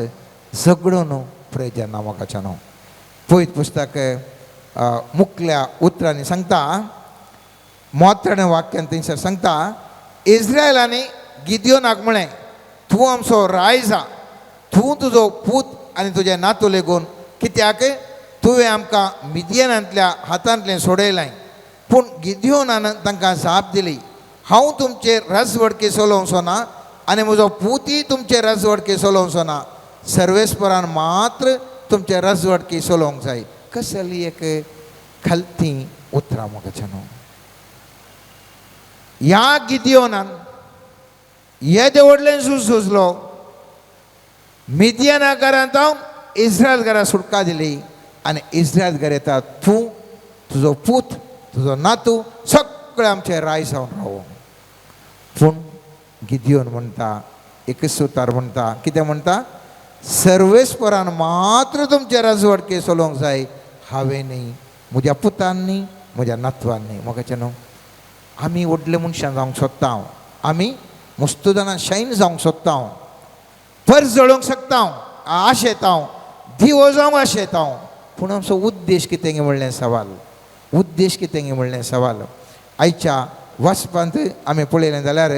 झगडो न्हू प्रयोजन ना म्हाका न्हू. पयत पुस्तक मुखल्या उतरांनी सांगता मोत्राणे वाक्यान थंयसर सांगता इस्रायलांनी गिदियोनाक म्हळें तूं आमचो रायजा, तूं तुजो पूत आनी तुजें नातू लेगून कित्याक तुवें आमकां मिदियनांतल्या हातांतलें सोडयलें. पूण गिदियोनान तांकां जाप दिली हांव तुमचे रजवडके चलोवचो ना आनी म्हजो पुती तुमचे रजवडके चलोवचो ना, सर्वेस्परान मात्र तुमचे रजवडके चलोवंक जाय. कसली एक खालती उतरां म्हाका न्हू. ह्या गिदियोनान येदे व्हडलें झूज झुजलो, मिदियना घरांत हांव इस्रायल घरा सुटका दिली आनी इस्रायल घर येता तूं तुजो पूत तुजो नातू सगळे आमचे राय जावन रावो. पूण गिदियोन म्हणटा एक सुतार म्हणटा कितें म्हणटा सर्वेस्परान मात्र तुमचे रजवडके चलोवंक जाय, हांवें न्ही, म्हज्या पुतान न्ही, म्हज्या नातवान न्ही. म्हाका न्हू आमी व्हडले मनशां जावंक सोदता, आमी मुस्तू जाणां शायन जावंक सोदता, परजळोवंक शकता आशेता, दिवो जावंक आशेता. पूण आमचो उद्देश कितें म्हणलें सवाल, उद्देश कितें म्हणलें सवाल. आयच्या वाचपांत आमी पळयलें जाल्यार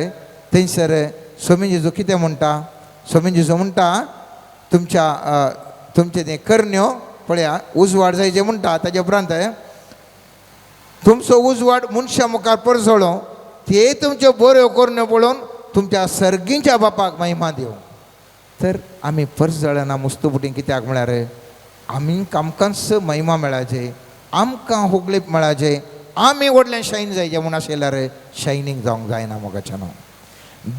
थंयसर स्वामी जेजू कितें म्हणटा, स्वामी जेजू म्हणटा तुमच्या तुमचें तें करण्यो पळया उजवाड जाय जें म्हणटा ताजे उपरांत तुमचो उजवाड मनशां मुखार परजळो ते तुमच्यो बऱ्यो करण्यो पळोवन तुमच्या सर्गींच्या बापाक महिमा दिवं. तर आमी परजळना मुस्तुपुटी कित्याक म्हळ्यार आमी आमकांच महिमा मेळाचे, आमकां हुगळीप मेळाचे, आमी व्हडलें शायन जायचें म्हूण आशिल्ल्यार शायनींग जावंक जायना मोगाच्या न्हू.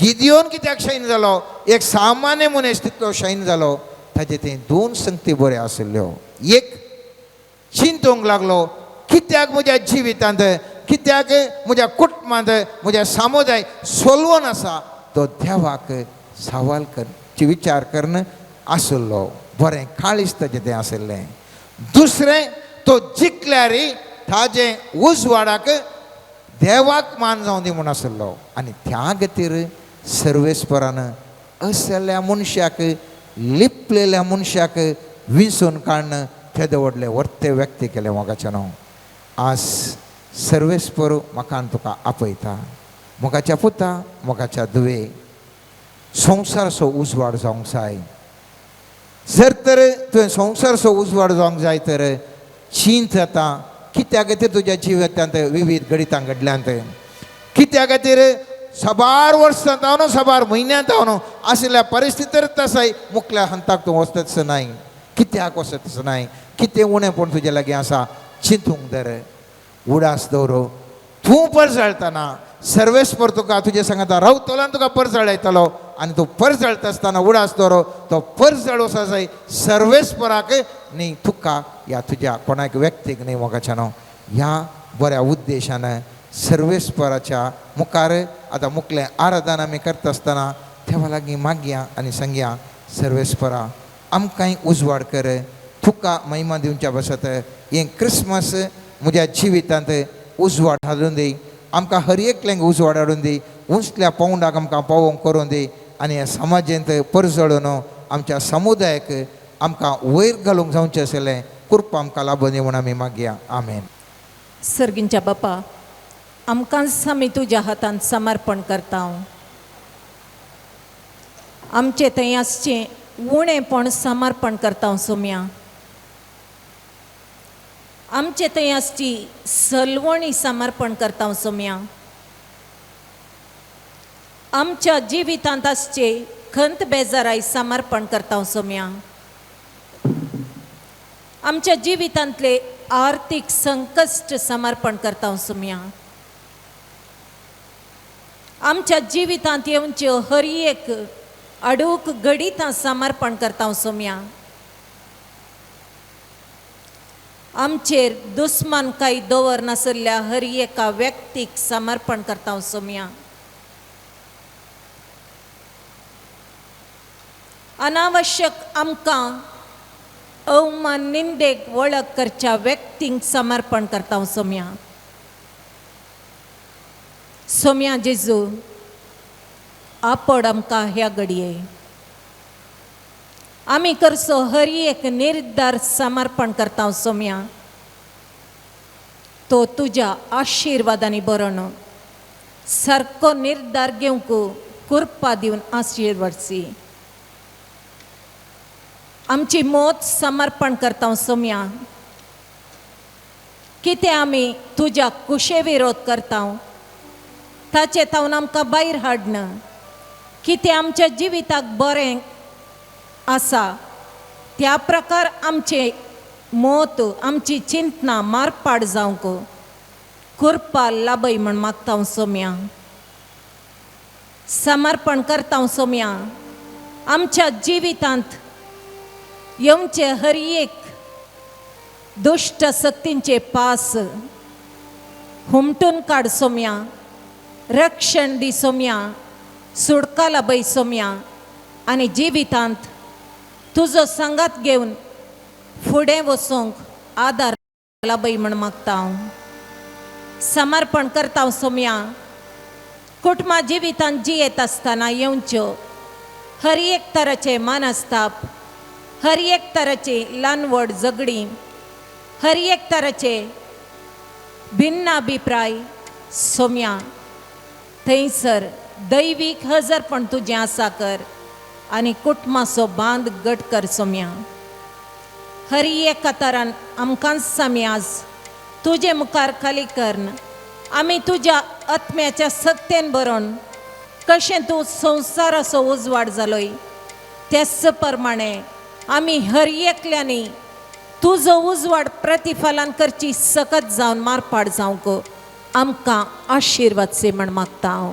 गिदियोन कित्याक शायन जालो, एक सामान्य मनीस तितलो शायन जालो. ताजे ते दोन संगती बऱ्यो आशिल्ल्यो. एक चिंतूंक लागलो, कित्याक म्हज्या जिवितांत, कित्याक म्हज्या कुटुंबांत, म्हज्या समुदाय सोलवून आसा, तो देवाक सवाल कर विचार करून आसलो. बरें काळीज ताजें तें आशिल्लें. दुसरें, तो जिखल्यार ताजें उजवाडाक देवाक मान जावं दी म्हूण आसलो. आनी त्या खातीर सर्वेस्परान असल्या मनशाक, लिपलेल्या मनशाक विंचून काडून तेदो व्हडलें वर्ते व्यक्ती केलें. मोगाचें न्हू, आज सर्वेस्पर म्हाका आनी तुका आपयता, मोगाच्या पुता, मोगाच्या धुवे, संवसारचो उजवाड जावंक जाय. जर तर तुवें संवसारचो उजवाड जावंक जाय तर चिंत जाता कित्या खातीर तुज्या जिवितांत विविध घडितां घडल्यांत, कित्या खातीर साबार वर्सां जावन साबार म्हयन्यांत जावन आशिल्ल्या परिस्थितीर आसाय मुखल्या हंताक तूं वचतच नाय, कित्याक वचतच नाय, कितें उणेंपण तुजे लागीं आसा चिंतूंक धर, उडास दवर. तूं परजळटना सर्वेस्पर तुका तुजे सांगता रावतलो आनी तुका परजळयतलो. आनी तूं परजळटा आसतना उडास दवर, तो परजळ वचो जाय सर्वेस्पराक न्ही तुका ह्या तुज्या कोणाक व्यक्तीक न्ही. मोगाच्या न्हू, ह्या बऱ्या उद्देशान सर्वेस्पराच्या मुखार आतां मुखलें आराधन आमी करता आसतना देवा लागीं मागया आनी सांगया, सर्वेस्परा आमकांय उजवाड कर, तुका महिमा दिवच्या बसत हें क्रिसमस म्हज्या जिवितांत उजवाड हाडून दी, आमकां हर एकल्यांक उजवाड हाडून दी, उंचल्या पावंडाक आमकां पावोवंक करून दी आनी ह्या समाजेंत परजळून आमच्या समुदायाक आमकां वयर घालूंक जावचें आशिल्लें कृपा आमकां लाबून दी म्हूण आमी मागया. आमेन. सर्गींच्या बापा, आमकांच आमी तुज्या हातांत समर्पण करता. आमचें थंय आसचें उणेंपण समर्पण करता सोम्या. आमचे थंय आसची सलवणी समर्पण करता सोम्या. आमच्या जिवितांत आसचे खंत बेजाराय समर्पण करता सोम्या. आमच्या जिवितांतले आर्थीक संकश्ट समर्पण करता सोम्या. आमच्या जिवितांत येवच्यो हर एक अडूक घडितां समर्पण करता सोम्या. आमचेर दुस्मान काय दवर नासल्या हर एका व्यक्तीक समर्पण करता सोम्या. अनावश्यक आमकां अवमान निंदेक वळख करच्या व्यक्तींक समर्पण करता सोम्या. सोम्या जेजू, आपड आमकां ह्या घडये आमी करचो हर एक निर्धार समर्पण करता सोम्या. तो तुज्या आशिर्वादांनी बरोवन सारको निर्धार घेवंक कृपा दिवन आशिर्वादची. आमची मौत समर्पण करता सोम्या. कितें आमी तुज्या कुशे विरोध करता ताचे तावन आमकां भायर हाडना. कितें आमच्या जिविताक बरें आसा त्या प्रकार आमचे मत आमची चिंतना मारपाड जावंक कृपा लाभय म्हण मागता सोम्या. समर्पण करता सोम्या. आमच्या जिवितांत येवचे हर एक दुश्ट शक्तींचे पास हुमटून काड सोम्या. रक्षण दी सोम्या, सुडका लाभय सोम्या आनी जिवितांत तुजो सांगात घेवन फुडें वचूंक आदार लाभय म्हण मागता हांव. समर्पण करता सोम्या. कुटुंबा जिवितांत जियेत आसतना येवच्यो हर एक तराचे मनस्ताप, हर एक तराची ल्हान व्हड झगडीं, हर एक तराचे भिन्न अभिप्राय सोम्या थंयसर दैवीक हजरपण तुजें आसा कर आनी कुटुंबाचो बांद घट कर सोम्या. हर एका तरान आमकांच आमी आज तुजे मुखार खाली करन आमी तुज्या आत्म्याच्या सत्तेन बरोवन कशें तूं संवसाराचो उजवाड जालोय त्याच प्रमाणे आमी हर एकल्यांनी तुजो उजवाड प्रतिफलान करची सकत जावन मारपाड जावंक आमकां आशिर्वाद से म्हण मागता हांव.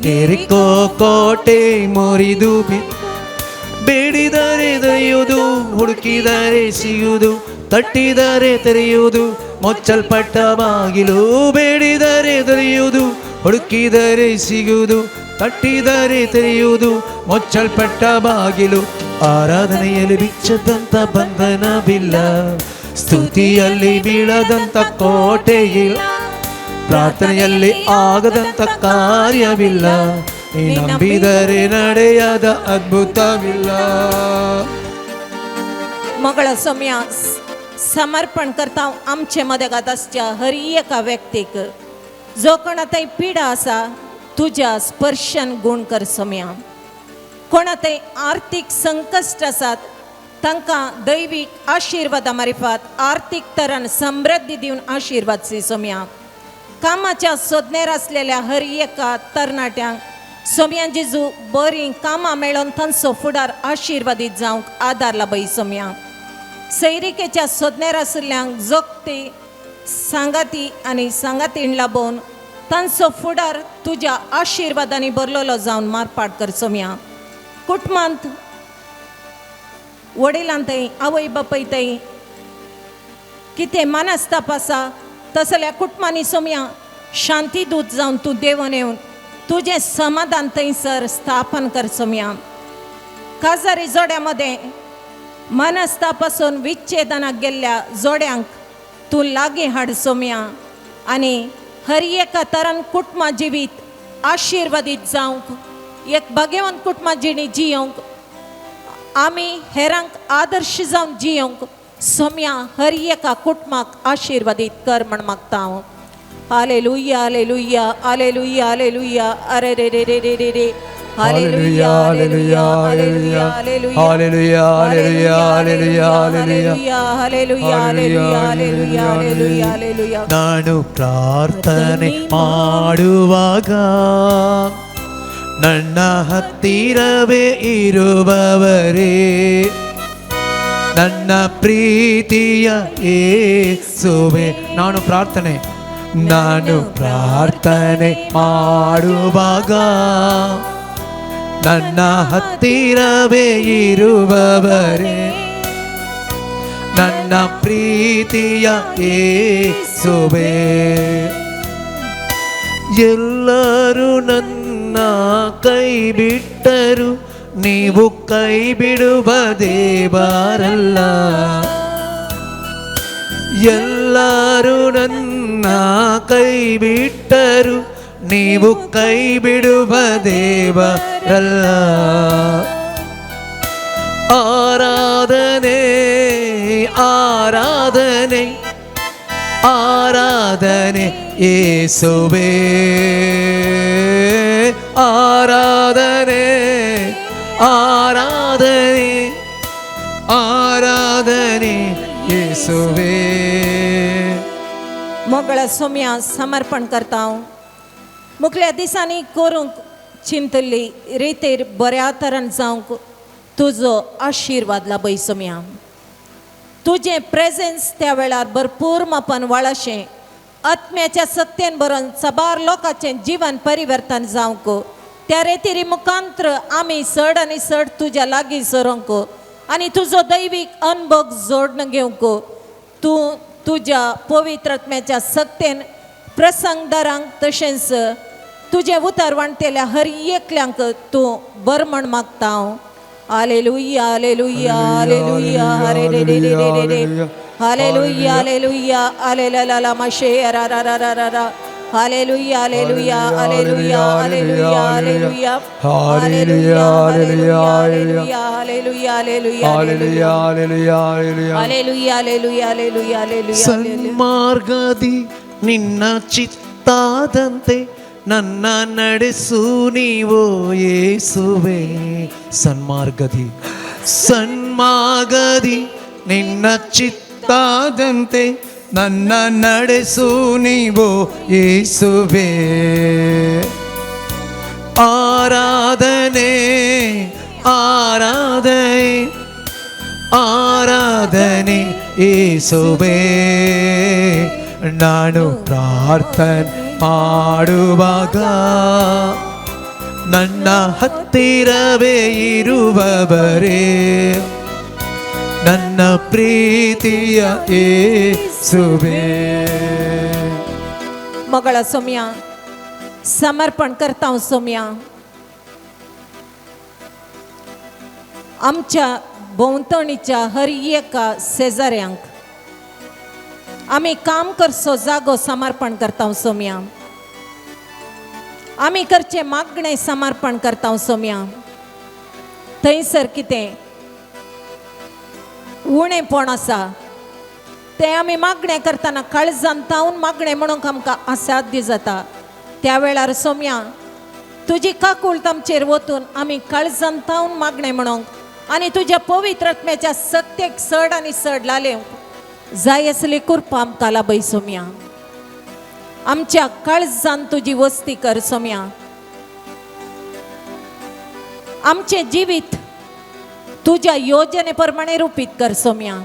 ಯೆರಿಕೋ ಕೋಟೆ ಮುರಿದು ಬೇಡಿದರೆ ದೊರೆಯುವುದು, ಹುಡುಕಿದರೆ ಸಿಗುವುದು, ತಟ್ಟಿದರೆ ತೆರೆಯುವುದು, ಮುಚ್ಚಲ್ಪಟ್ಟ ಬಾಗಿಲು. ಬೇಡಿದರೆ ದೊರೆಯುವುದು, ಹುಡುಕಿದರೆ ಸಿಗುವುದು, ತಟ್ಟಿದರೆ ತೆರೆಯುವುದು, ಮುಚ್ಚಲ್ಪಟ್ಟ ಬಾಗಿಲು. ಆರಾಧನೆಯಲ್ಲಿ ಬಿಚ್ಚದಂತ ಬಂಧನವಿಲ್ಲ, ಸ್ತುತಿಯಲ್ಲಿ ಬೀಳದಂತ ಕೋಟೆಯಿಲ್ಲ, ಪ್ರಾರ್ಥನೆಯಲ್ಲಿ ಆಗದಂತ ಕಾರ್ಯವಿಲ್ಲ, ನೀ ನಂಬಿದರೆ ನಡೆಯದ ಅದ್ಭುತವಿಲ್ಲ. मगळ सोम्या समर्पण करता आमचे मदगात आसच्या हर एका व्यक्तीक जो कोणा थंय पिडा आसा तुज्या स्पर्शन गुण कर सोम्या. कोणा थंय आर्थीक संकश्ट आसात तांकां दैवीक आशिर्वादा मारिफात आर्थीक तरान समृद्धी दिवन आशिर्वाद सी सोम्या. कामाच्या सोदनेर आसलेल्या हर एका तरणाट्यांक सोम्या जेजू बरीं कामां मेळोन तांचो फुडार आशिर्वादीत जावंक आदार लाबय सोम्या. सैरिकेच्या सोदनेर आशिल्ल्यांक जोगती सांगाती आनी सांगातीण लाबोवन तांचो फुडार तुज्या आशिर्वादांनी भरलेलो जावन मारपाट कर सोम्या. कुटुंबांत वडिलां थंय आवय बापूय थंय कितें मनस्ताप आसा तसल्या कुटुंबांनी सोम्या शांती दूत जावन तूं देंवन येवन तुजें समाधान थंयसर स्थापन कर सोम्या. काजारी जोड्या मदें मनस्तापासून विच्छेदनाक गेल्ल्या जोड्यांक तूं लागीं हाड सोम्या आनी हर एका तरान कुटुंबा जिवीत आशिर्वादीत जावंक एक भाग्यवंत कुटुंबा जिणी जियोंक आमी हेरांक आदर्श जावन जियोंक सोम्या हर एका कुटुंबाक आशिर्वादीत कर म्हण मागता हांव. Hallelujah hallelujah hallelujah hallelujah. अरे रे रे रे रे रे रे. Hallelujah hallelujah hallelujah hallelujah hallelujah hallelujah hallelujah hallelujah hallelujah hallelujah hallelujah. ನಾನು ಪ್ರಾರ್ಥನೆ ಮಾಡುವಾಗ ನನ್ನ ಹತ್ತಿರವೇ ಇರುವವರೇ, ನನ್ನ ಪ್ರೀತಿಯ ಯೇಸುವೆ. ನಾನು ಪ್ರಾರ್ಥನೆ ನಾನು ಪ್ರಾರ್ಥನೆ ಮಾಡುವಾಗ ನನ್ನ ಹತ್ತಿರವೇ ಇರುವವರೇ, ನನ್ನ ಪ್ರೀತಿಯ ಯೇಸುವೆ. ಎಲ್ಲರೂ ನನ್ನ ಕೈ ಬಿಟ್ಟರು, ನೀವು ಕೈ ಬಿಡುವ ದೇವರಲ್ಲ. ಎಲ್ಲರೂ ನನ್ನ ಕೈ ಬಿಟ್ಟರು, ನೀವು ಕೈ ಬಿಡುವ ದೇವರಲ್ಲ. ಆರಾಧನೆ ಆರಾಧನೆ ಆರಾಧನೆ ಯೇಸುವೇ, ಆರಾಧನೆ ಆರಾಧನೆ ಆರಾಧನೆ ಯೇಸುವೇ. मोगळा सोम्या समर्पण करता हांव. मुखल्या दिसांनी करूंक चिंतल्ली रितीर बऱ्या तरान जावंक तुजो आशिर्वाद लाबय सोम्या. तुजें प्रेजेन्स त्या वेळार भरपूर मापान वाळशें आत्म्याच्या सत्तेन भरून साबार लोकांचें जीवन परिवर्तन जावंक त्या रेतीरी मुखांत्र आमी चड आनी चड तुज्या लागीं सरोंक आनी तुजो दैवीक अनभोग जोडून घेवंक तूं तुज्या पवित्र आत्म्याच्या सक्तेन प्रसंगदारांक तशेंच तुजें उतर वांटतेल्या हर एकल्यांक तूं बरें म्हण मागता हांव. हालेलुया हालेलुया हालेलुया हरे रे रे रे रे रे. हालेलुया हालेलुया हालेला माशे रा रा रा रा रा. Hallelujah hallelujah hallelujah hallelujah hallelujah hallelujah hallelujah hallelujah hallelujah hallelujah hallelujah hallelujah hallelujah hallelujah hallelujah hallelujah. ಸನ್ಮಾರ್ಗದಿ ನಿನ್ನ ಚಿತ್ತಾದಂತೆ ನನ್ನ ನಡೆಸು ನೀವು ಯೇಸುವೆ. ಸನ್ಮಾರ್ಗದಿ ಸನ್ಮಾರ್ಗದಿ ನಿನ್ನ ಚಿತ್ತಾದಂತೆ ನನ್ನ ನಡೆಸು ನೀವು ಯೇಸುವೆ. ಆರಾಧನೆ ಆರಾಧನೆ ಆರಾಧನೆ ಯೇಸುವೆ. ನಾನು ಪ್ರಾರ್ಥನೆ ಮಾಡುವಾಗ ನನ್ನ ಹತ್ತಿರವೇ ಇರುವವರೇ, ನನ್ನ ಪ್ರೀತಿಯ ಯೇಸುವೇ. मगळा सोम्या समर्पण करता सोम्या, आमच्या भोंवतणीच्या हर एका शेजाऱ्यांक आमी काम करचो जागो समर्पण करता सोम्या, आमी करचें मागणें समर्पण करता सोम्या. थंयसर कितें उणेपण आसा तें आमी मागणें करतना काळजान तावन मागणें म्हणूंक आमकां असाध्य जाता. त्या वेळार सोम्या तुजी काकूळत आमचेर वतून आमी काळजान तावन मागणें म्हणूंक आनी तुज्या पवित्र आत्म्याच्या सत्तेक चड आनी चड लालेवंक जाय आसली कृपा आमकां लाभय सोम्या. आमच्या काळजान तुजी वस्ती कर सोम्या. आमचें जिवीत तुज्या योजने प्रमाणे रुपीत कर सोम्या.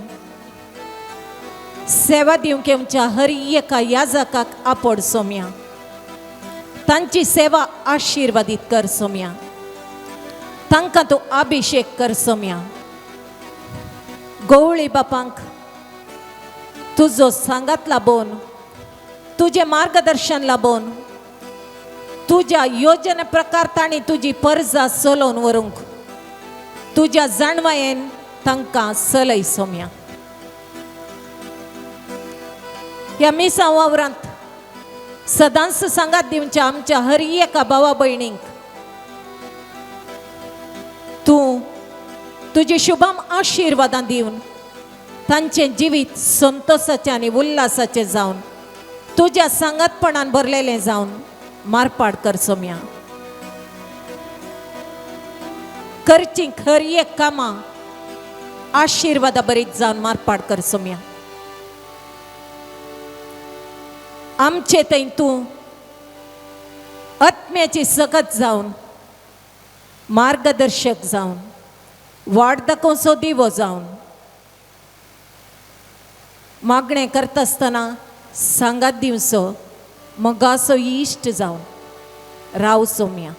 सेवा दिवंक आमच्या हर एका याजकाक आपड सोम्या, तांची सेवा आशिर्वादीत कर सोम्या, तांकां तूं अभिशेक कर सोम्या. गवळी बापांक तुजो सांगात लाबोवन, तुजें मार्गदर्शन लाबोवन, तुज्या योजने प्रकार तांणी तुजी परजा चलोवन व्हरूंक तुज्या जाणवायेन तांकां चलय सोम्या. ह्या मिसां वावरांत सदांच सांगात दिवच्या आमच्या हर एका भावा भयणींक तूं तुजी शुभम आशिर्वादां दिवन तांचें जिवीत संतोसाचें आनी उल्हासाचें जावन तुज्या सांगातपणान भरलेलें जावन मारपाड कर सोम्या. करचीं खरी एक कामां आशिर्वादा बरीच जावन मारपाड कर सोम्या. आमचे थंय तूं आत्म्याची सकत जावन मार्गदर्शक जावन वाट दाखोवचो दिवो जावन मागणें करता आसतना सांगात दिवचो मगाचो इश्ट जावन राव सोम्या.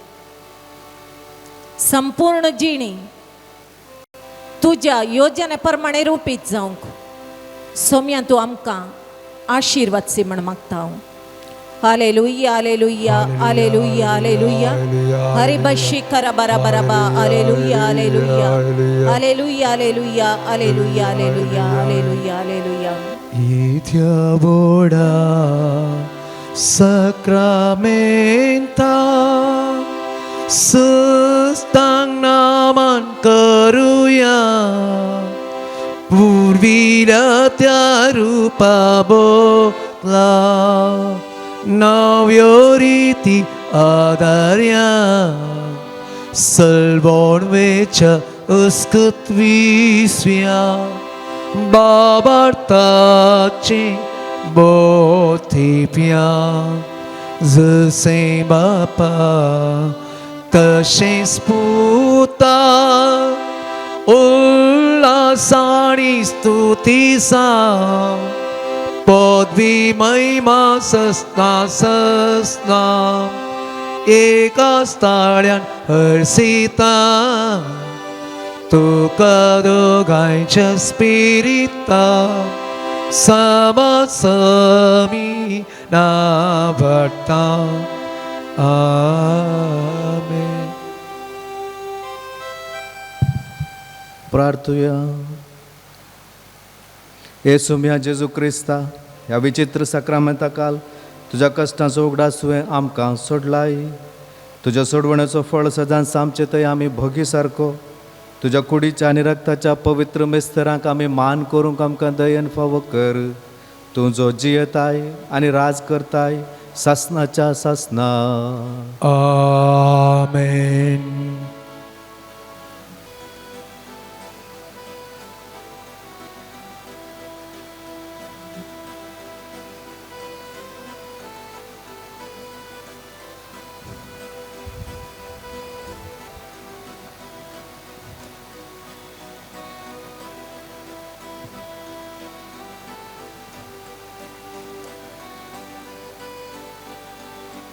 संपूर्ण जिणी तुज्या योजने प्रमाणे रुपीत जावंक सोम्या तूं आमकां आशिर्वाद सी म्हण मागता हांव. Hallelujah, hallelujah, hallelujah, hallelujah. हरे बशी करा बरा बरा बा. Hallelujah, hallelujah, hallelujah, hallelujah, hallelujah, hallelujah, hallelujah, hallelujah. इथ्या बोडा सक्रामेंता सुस्तांग नामान करूया, पूर्वीला त्या रूपा बोला नव्यो रीती आदार्या, सलवण वेच अस्कत विस्व्या बाबार्ताचे बोथिप्या, जसे बापा तशेंच पुता उल्हासाणी स्तुती सा, पदवी महिमा सस्ना सस्ना एका स्थाळ्यान हर्षिता, तुका दोगांयच्या स्पिरिता समसमी नावडटा. आमेन. प्रार्थुया. येसू म्या जेजू क्रिस्ता, ह्या विचित्र साक्रामेंता काल तुज्या कश्टांचो उगडास तुवें आमकां सोडलाय. तुज्या सोडवण्याचो फळ सदांच आमचे थंय आमी भोगी सारको तुज्या कुडीच्या आनी रक्ताच्या पवित्र मेस्तरांक आमी मान करूंक आमकां दयेन फावो कर. तूं जो जियेताय आनी राज करताय सासनाच्या सासना. आमेन.